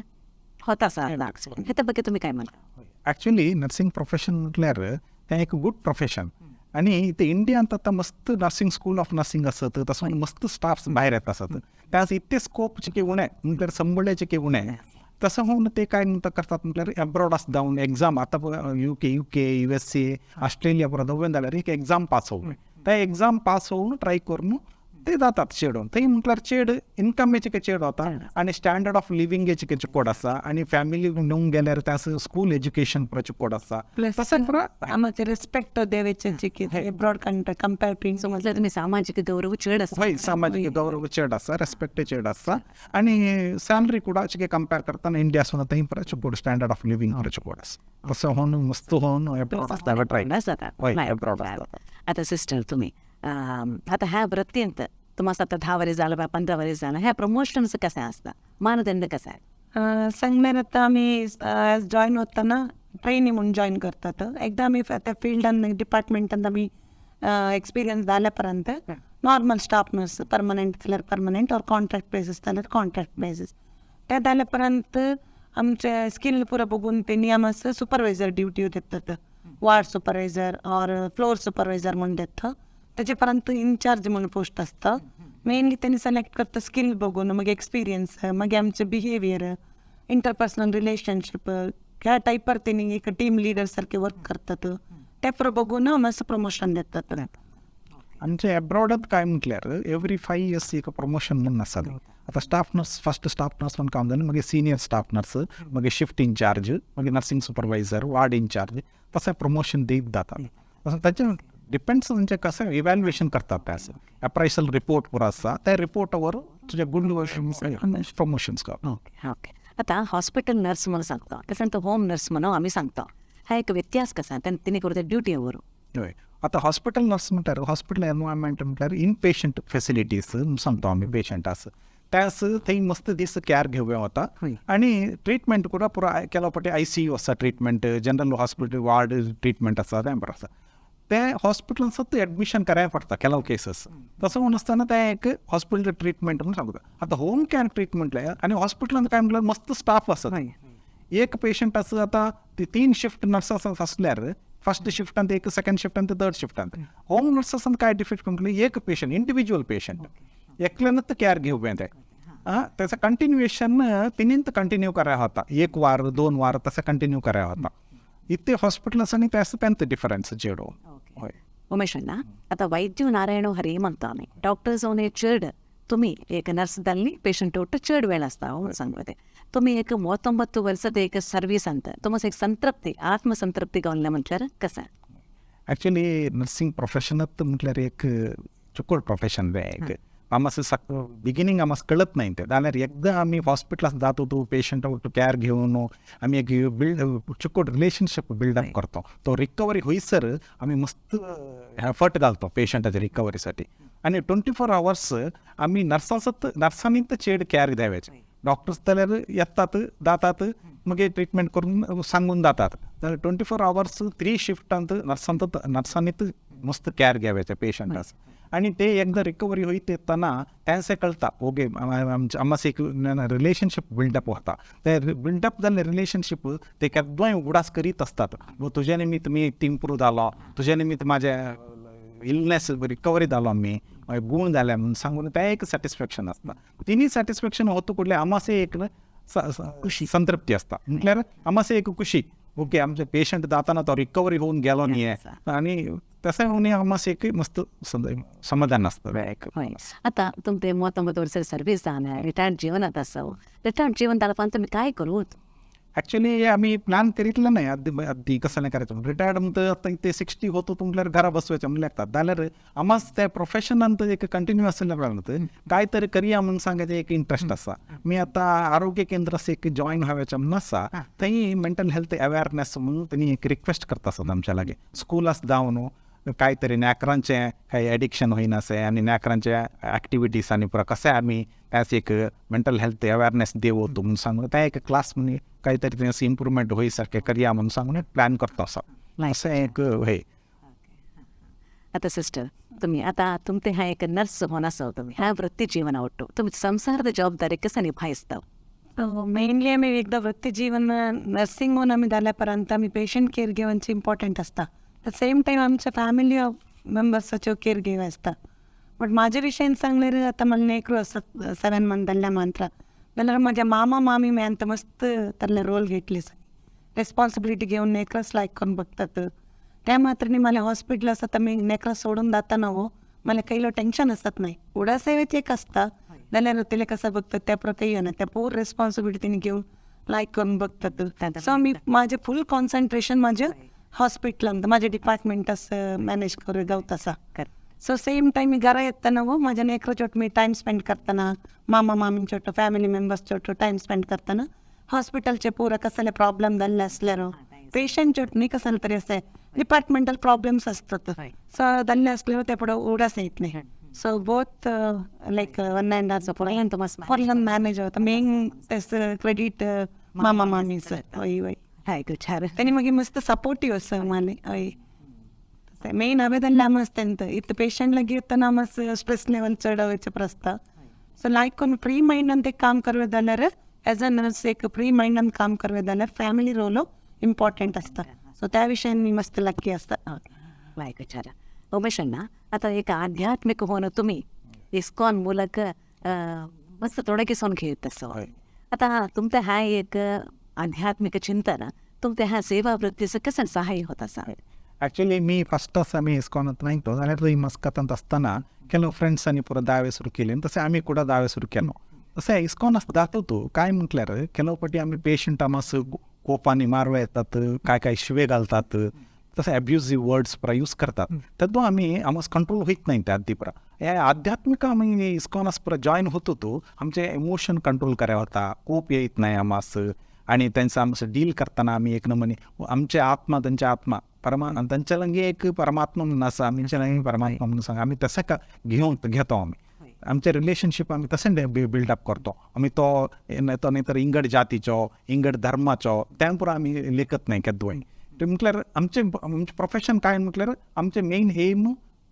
A: होता आसा हेच्या ಬಗ್ಗೆ तुम्ही काय म्हणता?
B: ॲक्च्युली नर्सिंग प्रोफेशन म्हटल्यार तें एक गूड प्रोफेशन आनी ते इंडियांत आतां मस्त नर्सिंग स्कूल ऑफ नर्सिंग आसत तसो मस्त स्टाफ्स भायर येता आसत त्यास इतले स्कोप चिके उणें म्हटल्यार संबळ्ळे चिके उणें तसं होऊन ते काय म्हणटा करतात म्हटल्यार एब्रॉड आस जावन एग्जाम आतां UK USA Australia पुरो दोन जाल्यार एक एग्जाम पास होवन त्या एग्जाम पास होवन ट्राय करून ते जातात चेडून थंय म्हटल्यार चेड इनकमेचे चेड वता आनी स्टँडर्ड ऑफ लिविंगेचे चेड आसा आनी फॅमिली न्हू गेल्यार त्या स्कूल एज्युकेशन पुरो चेड आसा.
C: तशें पुरो आमचे रेस्पेक्ट देवेचे abroad country compare to
A: so म्हटल्यार तुमी सामाजीक गौरव चड आसा.
B: हय सामाजीक गौरव चड आसा, रेस्पेक्ट चड आसा आनी सॅलरी कुडा चिके कंपेर करतना इंडिया सुद्दां थंय पुरो चेड स्टँडर्ड ऑफ लिविंग पुरो चेड आसा. तसो होवन मस्त होवन एब्रॉड आसता ट्राय.
A: आतां सिस्टर तुमी आतां ह्या वृत्तींत तुम्हाला आता 10 वर्स जालें बा 15 वर्स जालें, ह्या प्रमोशन्स कशें आसता, मानदंड कशें?
C: सांगल्यार आतां आमी जॉयन वतना ट्रेनी म्हणून जॉयन करतात. एकदां आमी त्या फिल्डान डिपार्टमेंटान आमी एक्सपिरियन्स जाल्या पर्यंत नॉर्मल स्टाफ नर्स परमनंट जाल्यार परमनंट ऑर कॉन्ट्रॅक्ट बेसीस जाल्यार कॉन्ट्रॅक्ट बेसीस. ते जाल्या पर्यंत आमचे स्किल पुरो बघून तेणी आमकां सुपरवायझर ड्युटी दितात, ward supervisor or floor supervisor म्हणून दिता. तेजे पर्यंत इन्चार्ज म्हणून पोस्ट आसता. मेनली तेणी सिलेक्ट करता स्किल बघून, मागीर एक्सपिरियन्स, मागीर आमचे बिहेवियर, इंटरपर्सनल रिलेशनशीप ह्या टायपार तेणी एक टीम लिडर सारखे वर्क करतात. ते पुरो बघून आमकां प्रमोशन दितात.
B: आमचे एब्रॉडात काय म्हटल्यार एवरी 5 इयर्स एक प्रमोशन म्हणून आसा. आतां staff nurse, first staff nurse म्हणून काम जालें, मागीर सिनियर स्टाफ नर्स, मागीर शिफ्ट इन्चार्ज, मागीर नर्सिंग सुपरवायझर, वार्ड इन्चार्ज, तशें प्रमोशन दीत जाता. तशें ताचें डिपेंड्स म्हणजे कशें इव्हॅल्युएशन करतात ते, आसा अप्रायसल रिपोर्ट पुरो आसा, त्या रिपोर्टावर तुज्या गुड प्रमोशन्स कर.
A: Okay okay. आतां हॉस्पिटल नर्स म्हणून सांगता तशें तो होम नर्स म्हणून आमी सांगता, हा एक व्यत्यास कसा तिने करून ड्युटी वर?
B: हय, आतां हॉस्पिटल नर्स म्हणल्यार हॉस्पिटल एनवायरमेंट म्हटल्यार इनपेशंट फेसिलिटीज सांगता आमी पेशंटास, त्यास थंय मस्त दीस कॅर घेवया वता आनी ट्रिटमेंट पुरो पुरो केलो फावटी ICU आसा treatment, general hospital ward treatment आसा, तें बरें आसा. तें हॉस्पिटलान सद्दां एडमिशन कराय पडटा केलो केसीस, तसो म्हणून आसतना तें एक हॉस्पिटल ट्रिटमेंट म्हणून सांगता. आतां होम कॅर ट्रिटमेंट आनी हॉस्पिटलान काय म्हटल्यार मस्त स्टाफ आसता. एक पेशंट आसा आतां ती 3 शिफ्ट नर्सास आसल्यार फर्स्ट शिफ्टांत एक, सेकंड शिफ्टांत, थर्ड शिफ्टांत. होम नर्सासान काय डिफेक्ट म्हटल्यार एक पेशंट, इंडिविज्युअल पेशंट एकल्यानच कॅर घेवपा तें, त्याचं कंटिन्युएशन तिनींत कंटिन्यू कराय होता, 1 वार 2 वार तसं कंटिन्यू कराय होता. इथे हॉस्पिटल आसा आनी तें आसा तेंच डिफरन्स चेडो. हय
A: उमेश अण्णा, आतां वैद्य नारायण हरी म्हणतो आमी, डॉक्टर्स ओने चड, तुमी एक नर्स जाल्ली पेशंट ಒಟ್ಟು चड वेळ आसता म्हणून सांगता ते. तुमी एक 39 वर्सां एक सर्वीस अंत तुमचं एक संतृप्ती, आत्मसंतृप्ती गावल्या म्हटल्यार कशें?
B: ॲक्च्युली नर्सिंग प्रोफेशनात म्हटल्यार एक चुकोड प्रोफेशन रे. एक आमकां बिगिनींग आमकां कळत नाही ते, जाल्यार एकदां आमी हॉस्पिटलान जाता तूं पेशंट कॅर घेवन आमी एक बिल्ड चुकोड रिलेशनशीप बिल्डअप करतो. तो रिकवरी होईसर आमी मस्त एफर्ट घालतो पेशंटाच्या रिकवरीसाठी. आनी 24 आवर्स आमी नर्सांनी चेड कॅर द्यावायचे. डॉक्टर्स जाल्यार येतात जातात मागीर ट्रिटमेंट करून सांगून जातात. जाल्यार 24 आवर्स 3 शिफ्टांत नर्सांनीच मस्त कॅर घेवायचे पेशंटास. आनी ते एकदां रिकवरी होयत येतना तेंचे कळटा ओके आमकां एक रिलेशनशीप बिल्डअप वता. ते बिल्डअप जाल्ले रिलेशनशीप ते केदोय उगडास करीत आसतात. तुजे निमित्त मी इम्प्रूव जालो, तुजे निमित्त म्हाजें इलनेस रिकवरी जालो, आमी मागीर गूण जाले म्हणून सांगून तें एक सॅटिस्फॅक्शन आसता. तिनी सॅटिस्फॅक्शन होता कुडले आमासे एक खुशी संतृप्ती आसता. म्हटल्यार आमासे एक खुशी ओके आमचे पेशंट जाताना तो रिकवरी होऊन गेलो न्ही आनी तशें होऊन आमासे एक मस्त समाधान आसता.
A: हय, आतां तुमचे 39 वर्सां सर्वीस जावन रिटायर्ड जीवनात आसा, रिटायर्ड जीवन जाल्या तुमी काय करूं?
B: ॲक्च्युली आमी प्लॅन करितले नाही अद्दी कसं नाही करायचं. रिटायर्ड म्हणटा आतां ते 60 होतो म्हटल्यार घरा बसवायचें म्हणल्यार लागता. जाल्यार आमाच त्या प्रोफेशनान एक कंटिन्यू आसल्या कारणान काय तरी करया म्हणून सांगायचें एक इंट्रस्ट आसा. मी आतां आरोग्य केंद्र एक जॉयन व्हायचें म्हणून आसा, थंय मेंटल हेल्थ अवेअरनेस म्हणून तेणी एक रिक्वेस्ट करता आसत आमच्या लागीं. स्कुलास जावन काय तरी नॅकरांचें काय एडिक्शन होयनासें आनी नॅकरांचे एक्टिविटीज आनी पुरो कशें आमी त्याच एक मेंटल हेल्थ अवेअरनेस देवतो म्हणून सांगून तें एक क्लास म्हणून काय तरी तें इम्प्रुवमेंट होई सारकें करया म्हणून सांगून प्लॅन करता आसा. अशें एक हे.
A: आतां सिस्टर तुमी आतां तुमचे हा एक नर्स होन आसा, तुमी ह्या वृत्ती जीवन ಒಟ್ಟು तुमी संसाರದ जबाबदारी कसं निभायसता?
C: मेनली आमी एकदां वृत्ती जीवन नर्सिंग म्हणून आमी जाल्या उपरांत आमी पेशंट केअर घेवचे इम्पॉर्टंट आसता. ॲट सेम टायम आमच्या फॅमिली मेंबर्साच्यो केअर घेव आसता. बट म्हाजे विशयान सांगल्यार आतां म्हाका नेकरू आसा 7 मंथ जाल्ल्या मांत्रा, जाल्यार म्हाज्या मामा मामी म्यान मस्त तांतले रोल घेतले, रेस्पॉन्सिबिलिटी घेवन नेकरस लायक करून बघतात. त्या मात्र न्ही मला हॉस्पिटल आसा आमी नेकरस सोडून जाताना हो मला कैलो टेन्शन आसत नाही. उडासेवेच एक आसता जाल्यार तेले कसं बघतात त्या प्रकार येना, त्या पूर रेस्पॉन्सिबिलिटी घेवन लायक करून बघतात. सो मी म्हाजें फूल कॉन्सन्ट्रेशन म्हाजें हॉस्पिटलान म्हाज्या डिपार्टमेंटास मॅनेज करूं गावता आसा. सो सेम टायम मी घरा येतना हो म्हाज्या नेकराचोट मी टायम स्पेंड करतना, मामा मामींचोट फॅमिली मेंबर्सचोट टायम स्पेंड करतना, हॉस्पिटलचे पुरा कसले प्रॉब्लेम जाल्ले आसल्यार पेशंट न्ही कसले तरी असे डिपार्टमेंटल प्रॉब्लेम्स असतात, सो जाल्ले आसल्यार ते फुडें उडास येत नाही. So both like one and half
A: फोर्लान मस्त
C: फोर्लान मॅनेज होता. मेन तेस क्रेडीट मामा मामीच. हय हय.
A: हाय विचार.
C: तेणी मागीर मस्त सपोर्टीव आसा माले. हय, मेन हांवें जाल्यार आमस तेंत इत पेशंट लागीं येतना आमस स्ट्रेस लेवल चड वयचे आसता. सो लायक कोन्न फ्री मायंडान ते काम करवे जाल्यार, एज अ नर्स एक फ्री मायंडान काम करवे जाल्यार फॅमिली रोल इम्पॉर्टंट आसता. सो त्या विशयान मी मस्त लक्की आसता.
A: लायक विचार. उमेश ಅಣ್ಣ, आता एक ಆಧ್ಯಾತ್ಮಿಕ ಹೋನ तुम्ही इस्कॉन ಮೂಲಕ मस्त ತೊಡಗಿಸೋನ್ घेत. आता तुमचं हा एक आध्यात्मिक चिंतन तुमच्या ह्या सेवा वृत्तीचं कसं सहाय्य होत असा?
B: ॲक्च्युली मी फस्टच आमी इस्कॉनात नाही जाल्यार थंय मस्कतांत आसतना ಕೆಲವು फ्रेंड्सांनी पुरो दावे सुरू केले आनी तशें आमी कुडा दावे सुरू केलो. तशें इस्कॉन दाखवतो काय म्हटल्यार ಕೆಲವು पटी आमी पेशंट आमस कोपांनी मारवा येतात, काय काय शिवे घालतात, तशें अब्युजीव वर्ड्स पुरा यूज करतात. तेदो आमी आमस कंट्रोल होयत नाही त्या आदी पुरा. हे आध्यात्मिक आमी इस्कॉनास पुरा जॉईन होत होतो, आमचे इमोशन कंट्रोल कराय वता, कोप येत नाही आमास आणि त्यांचं आमचं डील करताना आमी एक नमूने आमचे आत्मा त्यांच्या आत्मा परमा त्यांच्या लंगी एक परमात्मा म्हणून आसा, आमच्या लंगी परमात्मा म्हणून सांग आमी तशें का घेवन घेतो. आमी आमचे रिलेशनशीप आमी तशें बिल्डअप करतो. आमी तो तो न्ही तर इंगड जातीचो इंगड धर्माचो त्या पुरा आमी लेखत नाही केद्दोय. म्हटल्यार आमचें आमचें प्रोफेशन काय म्हटल्यार आमचें मेन एम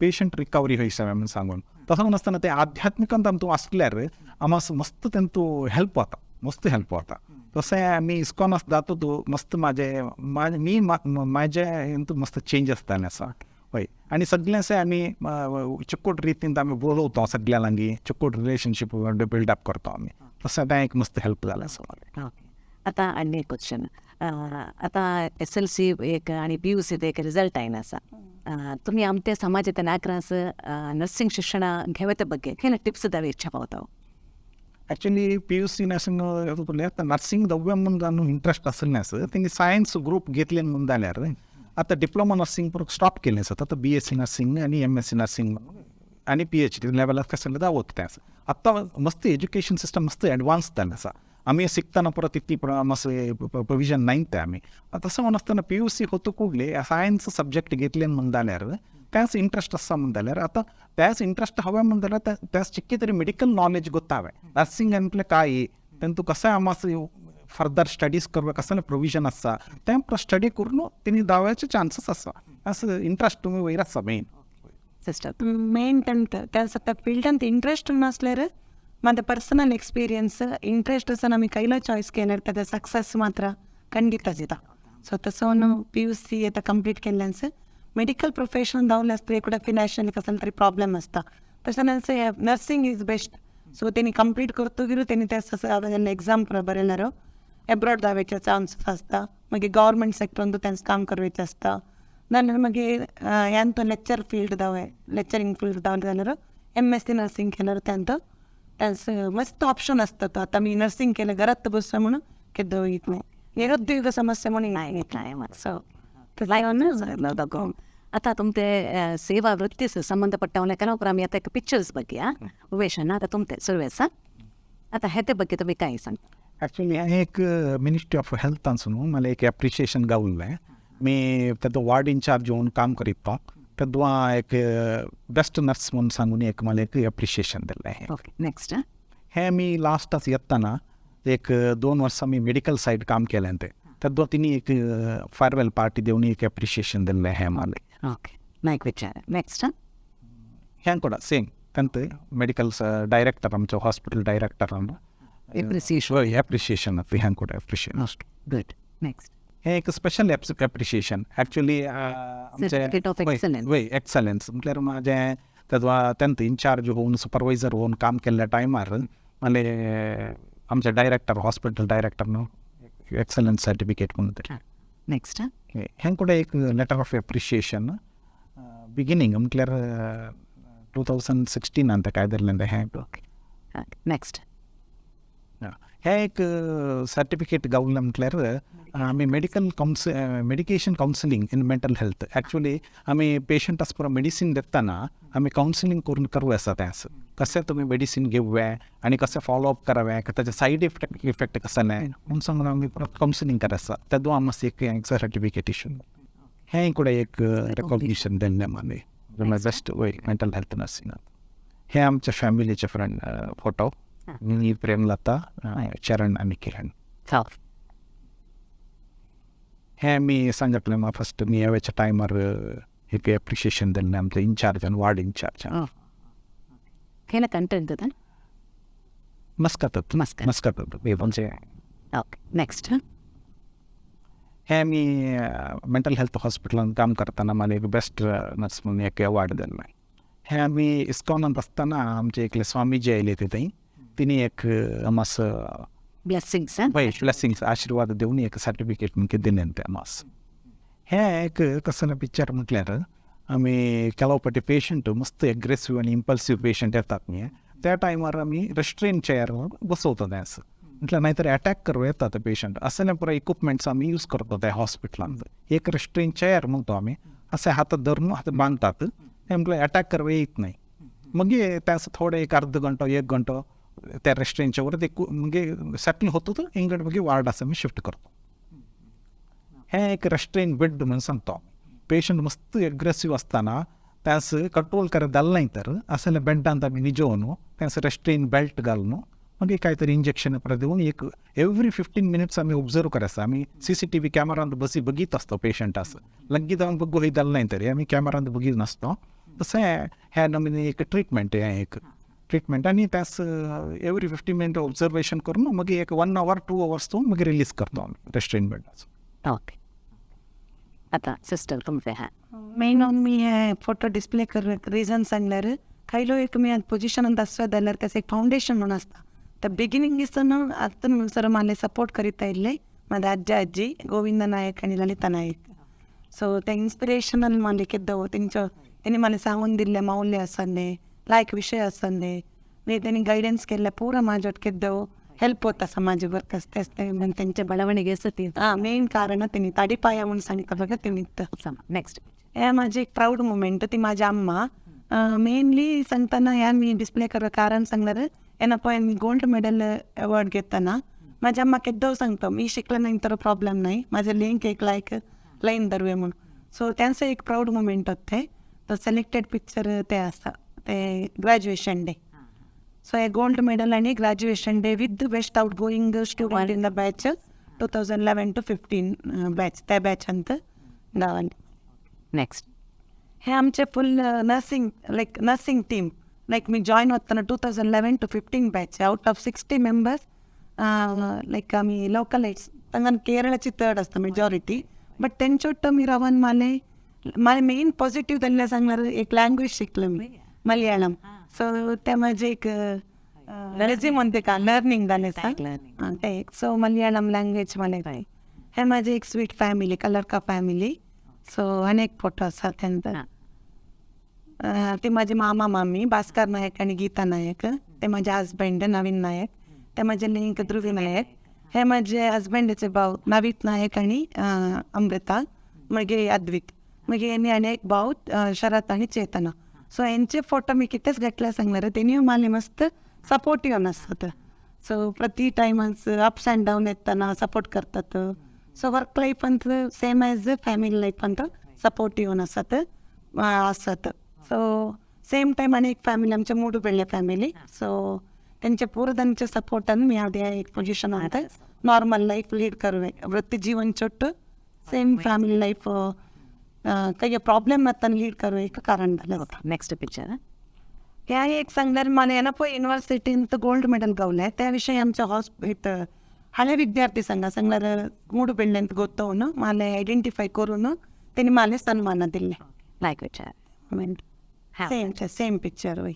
B: पेशंट रिकवरी हयसर म्हणून सांगून. तसो नासतना ते आध्यात्मिकांत आमकां आसल्यार आमकां मस्त तेंतू हेल्प जाता, मस्त हेल्प जाता. तशें आमी इस्कॉन जाता तूं मस्त म्हाजे मी म्हाजे हितून मस्त चेंज आसतालें आसा. हय, आनी सगळें अशें आमी चिक्कोट रितीन आमी उलयता सगळ्या लागीं, चिक्कोट रिलेशनशीप बिल्डअप करता आमी. तशें तें एक मस्त हेल्प जालें आसा म्हाका.
A: ओके, आता आनी एक क्वेश्चन. आता SLC एक आणि PUC एक रिझल्ट ಆಯ್ನ आसा. तुम्ही आमच्या समाजात नाकरास नर्सिंग ಶಿಕ್ಷಣ घेवते ಬಗ್ಗೆ ಏನ ಟಿಪ್ಸ್ ದಾವೆ ಇಚ್ಛೆ ಪಾವತಾव?
B: ॲक्च्युली PUC nursing आतां नर्सिंग दव्या म्हणून जाणून इंट्रस्ट आसलें आसा, तेणी सायन्स ग्रूप घेतले म्हणून जाल्यार आतां डिप्लोमा नर्सिंग पुरो स्टॉप केलें आसा. आतां BSc nursing आनी MSc nursing आनी PhD लेवलाक कसलें दावत तें आसा. आतां मस्त एज्युकेशन सिस्टम मस्त एडवान्स जालें आसा. आमी शिकतना परत तितली मस्त प्रोविजन नाही ते आमी. तसं म्हणून आसतना PUC होतो कुडले सायन्स सब्जेक्ट घेतले म्हणून जाल्यार त्याच इंट्रस्ट आसा म्हणून जाल्यार आतां त्याच इंट्रस्ट हवे म्हणून जाल्यार त्याच चिक्की तरी मेडिकल नॉलेज गोत्तावे नर्सिंग म्हटल्यार काय तेंतू कशें आमास फर्दर स्टडीज करपाक कसलें प्रोविजन आसा तें स्टडी करून तेणी दाव्याचे चान्सीस आसा. असं इंट्रस्ट तुमी वयर आसा मेन
A: सिस्टर
C: मेन टेंत त्यास आतां फिल्डांत इंट्रस्ट नासल्यार माझं पर्सनल एक्सपिरियन्स इंट्रस्ट आसा आमी कैला चॉयस केल्यार ताका सक्सेस मात्र खंडित जाता. सो तसो न्हू PUC आतां कंप्लीट केल्ल्यान मेडिकल प्रोफेशन धांवलें आसता एकदा फिनान्शियल कसलो तरी प्रॉब्लेम आसता, तशें नर्सिंग is best. So तेणी कंप्लीट करतगीर तेणी ते एग्जाम बरयल्यार एब्रॉड धांवपाचे चान्सीस आसता. मागीर गव्हर्मेंट सेक्टरान तेंच काम करपाचें आसता. नाल्यार मागीर ह्यान तो लेक्चर फील्ड धांवे लेक्चरींग फील्ड धांवले जाल्यार MSc nursing केल्यार तेंतो त्यास मस्त ऑप्शन आसता. तो आतां आमी नर्सिंग केलें घरात बसता म्हणून केद्दो वयत न्ही निरुद्योग समस्या म्हणून
A: नाही.
C: सो
A: आता तुमते सेवा वृत्तीस ಸಂಬಂಧಪಟ್ಟವನ್ನ ಕೆಲವೊಬ್ಬರು आम्ही आता एक पिक्चर्स ಬಗ್ಗೆ उमेश अण्णा आता तुमते सुरवेस आता हेते ಬಗ್ಗೆ तुम्ही काय सांगता?
B: ॲक्च्युली हें एक मिनिस्ट्री ऑफ हेल्थांसून न्हू मला एक एप्रिशिएशन गावल्लें. मी तेदो वार्ड इन्चार्ज येवन काम करीत तो तेदो एक बेस्ट नर्स म्हणून सांगून एक मला एक एप्रिशिएशन दिल्लें हें.
A: Okay, next.
B: हें मी लास्टाच येतना एक 2 वर्सां मी मेडिकल सायड काम केलें तें तेदो तिणी एक फारवेल पार्टी दिवन एक एप्रिशिएशन दिल्लें हें मला.
A: ओके, नायक विचार. नेक्स्ट.
B: हें ಕೂಡ same tenth medical director आमचो हॉस्पिटल डायरेक्टर
A: एप्रिसिएशन
B: एप्रिशिएशन हें ಕೂಡ एप्रिशिएशन.
A: Good, next.
B: हें एक special appreciation actually
A: Certificate of excellence.
B: वय एक्सलन्स म्हटल्यार म्हाजें तेदो टेंथ इन्चार्ज होवन सुपरवायजर होवन काम केल्ल्या टायमार माले आमचे डायरेक्टर हॉस्पिटल डायरेक्टर न्हू एक्सलन्स सर्टिफिकेट म्हणून दिलें.
A: नेक्स्ट.
B: हें ಕೂಡ एक लेटर ऑफ एप्रिशिएशन बिगिनींग म्हटल्यार 2016 काय धरलें हें.
A: Okay, next.
B: हें एक सर्टिफिकेट गावलें म्हटल्यार आमी medical medication counselling in mental health. Actually आमी पेशंट आसपा मेडिसीन दितना आमी कावन्सिलींग करून करूं आसा तें आसा कशें तुमी मेडिसीन घेवया आनी कशें फॉलोअप करावें ताचे सायड इफेक्ट कसलें म्हणून सांगून आमी परत कावन्सिलींग करत आसा. तेदो आमकां एक सर्टिफिकेट इशू हें कडेन एक रेकॉग्निशन दिल्लें मागीर बेस्ट वय मेंटल हेल्थ नर्सिंगात. हे आमच्या फॅमिलीचे फ्रेंड फोटो, मी, प्रेमलता, चरण आनी किरण. हे आमी सांगितलें म्हाका फस्ट मी येवच्या टायमार एक एप्रिशिएशन दिल्लें आमच्या इन्चार्जान, वार्ड इन्चार्जान.
A: खंयला कंटेंट जाता?
B: मस्कत.
A: मस्कत.
B: मस्कत म्हणजे.
A: Okay, next.
B: हे आमी मेंटल हेल्थ हॉस्पिटलान काम करतना मला एक बेस्ट नर्स म्हणून एक अवॉर्ड दिल्लें. हे आमी इस्कॉनांत आसतना आमचे एकले स्वामीजी आयले ते थंय, तिणी एक मास
A: ब्लेसिंग्स.
B: पळय ब्लेसिंग्स, आशिर्वाद दिवन एक सर्टिफिकेट म्हणके दिलें ते मास. हे एक कसलें पिक्चर म्हटल्यार आमी ಕೆಲವು पटी पेशंट मस्त एग्रेसिव आनी इम्पल्सीव पेशंट येतात न्ही, त्या टायमार आमी रेस्ट्रेन चेअर बसवता तें असं म्हटल्यार नाही तर अटॅक करूं येता ते पेशंट. असले पुराय इक्विपमेंट्स आमी यूज करता त्या हॉस्पिटलांत. एक रेस्ट्रेन चेअर म्हणतो आमी, असे हातात धरून हात बांदतात, ते म्हटल्यार अटॅक करूं येत नाही. मागीर त्याचं थोडे एक अर्ध घंटो एक घंटो त्या रेस्ट्रेन चेअर ते मागीर सेटल होतो, तो इंगड मागीर वार्ड आसा आमी शिफ्ट करतो. हे एक रेस्ट्रेन बेड म्हणून सांगतो. पेशंट मस्त एग्रेसिव आसतना त्यास कंट्रोल करत जालें नाही तर असले बेडांत आमी निजोवन त्यास रेस्ट्रेन बेल्ट घालून मागीर काय तरी इंजेक्शन परत दिवन एक एवरी 15 मिनिट्स आमी ऑब्जर्व करायचं. आमी CCTV कॅमेरांत बसी बघीत असतो पेशंट असं लग्गी जावन बघू हे जालें नाही तरी आमी कॅमेरांत बघीत नासतो. तशें हे नवीन एक ट्रिटमेंट, हें एक ट्रिटमेंट आनी त्यास एवरी 15 मिनिट ऑब्जर्वेशन करून मागीर एक 1 our 2 hours तो मागीर रिलीज करतो आमी रेस्ट्रेन बेडाचो.
A: ओके, आता सिस्टर तुमचे हा.
C: मेन मी हे फोटो डिस्प्ले कर रिजन सांगल्यार खयलो एक मी पोजिशनात आसता जाल्यार त्याचं एक फावंडेशन म्हणून आसता. तर बिगिनींग दिसतना आतां सर मला सपोर्ट करीत आयिल्ले माझे आजी आजी गोविंद नायक आनी ललिता नायक. सो ते इन्स्पिरेशनल मला केद्दो तेंचो तेणी मला सांगून दिल्ले मौल्य आसले, लायक विशय आसले, मागीर तेणी गायडन्स केल्ले पुरा म्हाज्या केद्दो हेल्प होता समाज वर्क आसते आसते
A: तेंचे ಬೆಳವಣಿಗೆ आसा.
C: हां, मेन कारण तेणी ताडिपाया म्हणून सांगता बघा तेणी.
A: नेक्स्ट.
C: हे माझे एक प्राऊड मुमेंट, ती माझी अम्मा. मेनली सांगतना ह्या मी डिस्प्ले कर कारण सांगल्यार येना पळय मी गोल्ड मेडल अवॉर्ड घेतना माझ्या अम्मा केद्दो सांगता मी शिकले नाही तर प्रॉब्लेम नाही, माझे लिंक एक लायक लाईन धरूया म्हणून. सो त्यांचं एक प्राऊड मुमेंट होते. तो सिलेक्टेड पिक्चर ते आसा ते ग्रॅज्युएशन डे. सो हे गोल्ड मेडल आनी graduation day with best outgoing student in the batch 2011 to 15 batch, त्या बॅचांत गावान.
A: नेक्स्ट.
C: हे आमचे full nursing like nursing team like me join होताना 2011 to 15 batch out of 60 members like आमी लोकलायट्स तांकां केरळाची चड आसता मेजॉरिटी, बट तेंचे ಒಟ್ಟು मी रावन माले माले मेन पॉझिटिव्ह जाल्लें सांगल्यार एक लँग्वेज शिकले मी मलयाळम. सो ते म्हाजे एक रेज्यूम म्हणते का लर्निंग जालें
A: learning.
C: ते एक सो मलयाळम लँग्वेज माले. हे म्हाजे एक स्वीट फॅमिली कलरका फॅमिली. सो अनेक फोटो आसा तेंचा. ते माझे मामा मामी भास्कर नायक आणि गीता नायक, ते माझे हजबंड नवीन नायक, ते माझे लिंक ध्रुवी नायक, हे माझे हजबंडाचे भाव नवीत नायक आणि अमृता, मागीर अद्विक, मागीर हेनी आनी एक भाव शरत आणि चेतना. सो हेंचे फोटो मी कितेंच घेतले सांगल्यार तेणीय माले मस्त सपोर्टिव्ह आसतात. सो प्रति टायमास अप्स अँड डावन येतना सपोर्ट करतात. सो वर्क लायफ अंत सेम एज फॅमिली लायफ अंत सपोर्टिव्ह आसतात आसत. सो सेम टायम आनी एक फॅमिली आमच्या मूडुबेल्ले फॅमिली. सो तेंच्या पुरो तांच्या सपोर्टान मी हांव एक पोजिशन आसा नॉर्मल लायफ लीड करूं, वृत्ती जीवन चोट्ट सेम फॅमिली लायफ काही प्रॉब्लेम नातना लीड करूं एक कारण जालें.
A: Next picture.
C: ह्या एक सांगल्यार मला येना पळय युनिवर्सिटीन गोल्ड मेडल गावलें त्या विशयी आमच्या हॉस्पिटल हळे विद्यार्थी संघ सांगल्यार मूडुबेल्लेंत गोतोवन माले आयडेंटिफाय करून तेणी माले सन्मान दिल्लें.
A: लायक विचार.
C: सेम सेम पिक्चर वय.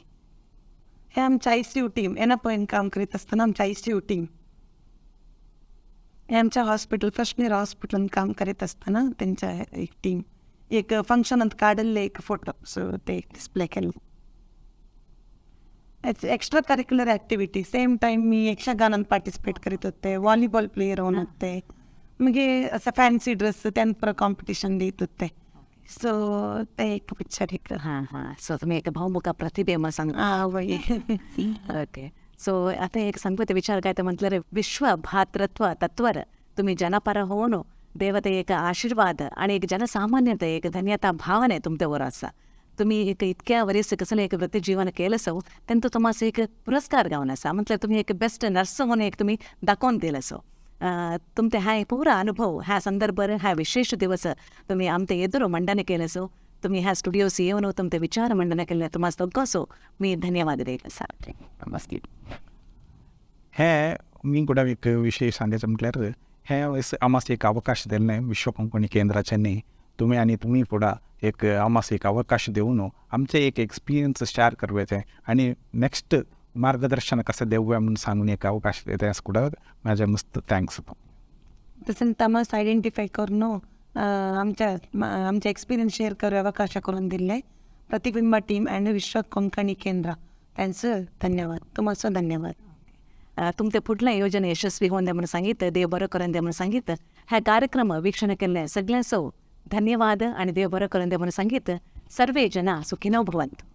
C: हे आमच्या ICU team येना पळय काम करीत आसतना आमच्या ICU team हे आमच्या हॉस्पिटल फर्स्ट इयर हॉस्पिटलान काम करीत आसतना तेंच्या एक टीम एक फंक्शनांत काडिल्ले एक फोटो. सो ते एक डिस्प्ले केल्ले. Extra curricular activity same time मी यक्षगानात पार्टिसिपेट करीत होते, व्हॉलीबॉल प्लेयर होऊन होते, मागीर असं फॅन्सी ड्रेस त्यान कॉम्पिटिशन दीत होते. सो ते एक पिक्चर एक.
A: हां हां, सो तुमी एक बहुमुखा प्रतिभे म्हण सांग.
C: आं वय.
A: ओके, सो आता एक सांगपा विचार काय म्हटल्यार विश्व भातृत्व तत्वर तुम्ही जनपर होऊन देवते एक आशीर्वाद आणि एक जनसामान्यते एक धन्यता भावने तुमच्यावर आसा. तुम्ही एक इतक्या वरीस कसले एक वृत्ती जीवन केलं सो तेंचो तुम्हास एक पुरस्कार गावन आसा, म्हटल्यार तुम्ही एक बेस्ट नर्स म्हणून एक तुम्ही दाखोवन दिलं सो. तुमचे हा पुरा अनुभव ह्या संदर्भार ह्या विशेष दिवस तुम्ही आमचे एదురు मंडने केलं सो, तुम्ही ह्या स्टुडिओस येऊन तुमचे विचार मंडने केले तुम्हाला दोघांसो मी धन्यवाद देत आसा.
D: नमस्ते.
B: हे मी कुठं एक विशय सांगायचं म्हटल्यार हे आमास एक अवकाश दिले विश्व कोंकणी केंद्राच्यानी तुम्ही आनी तुमी फुडें एक आमास एक अवकाश दिवन आमचे एक एक्सपिरियन्स शेअर करवायचे आनी नेक्स्ट मार्गदर्शन कसं देऊया म्हणून सांगून एक अवकाश देते कुठं माझ्या मस्त thanks.
C: तसेच तमास आयडेंटिफाय करून आमच्या आमचे एक्सपिरियन्स शेअर करू अवकाश करून दिले प्रतिबिंब टीम अँड विश्व कोंकणी केंद्र त्यांचं धन्यवाद, तुम्हाला धन्यवाद.
A: तुमचे फुडलें योजना यशस्वी होऊन दे म्हणून सांगितलं, देव बरो करून दे म्हणून सांगितलं. ह्या कार्यक्रम वीक्षण केल्ले सगळ्यांचो धन्यवाद आणि देव बरो करून दे म्हणून सांगितलं. सर्वे जना सुखिनो भवन्तु.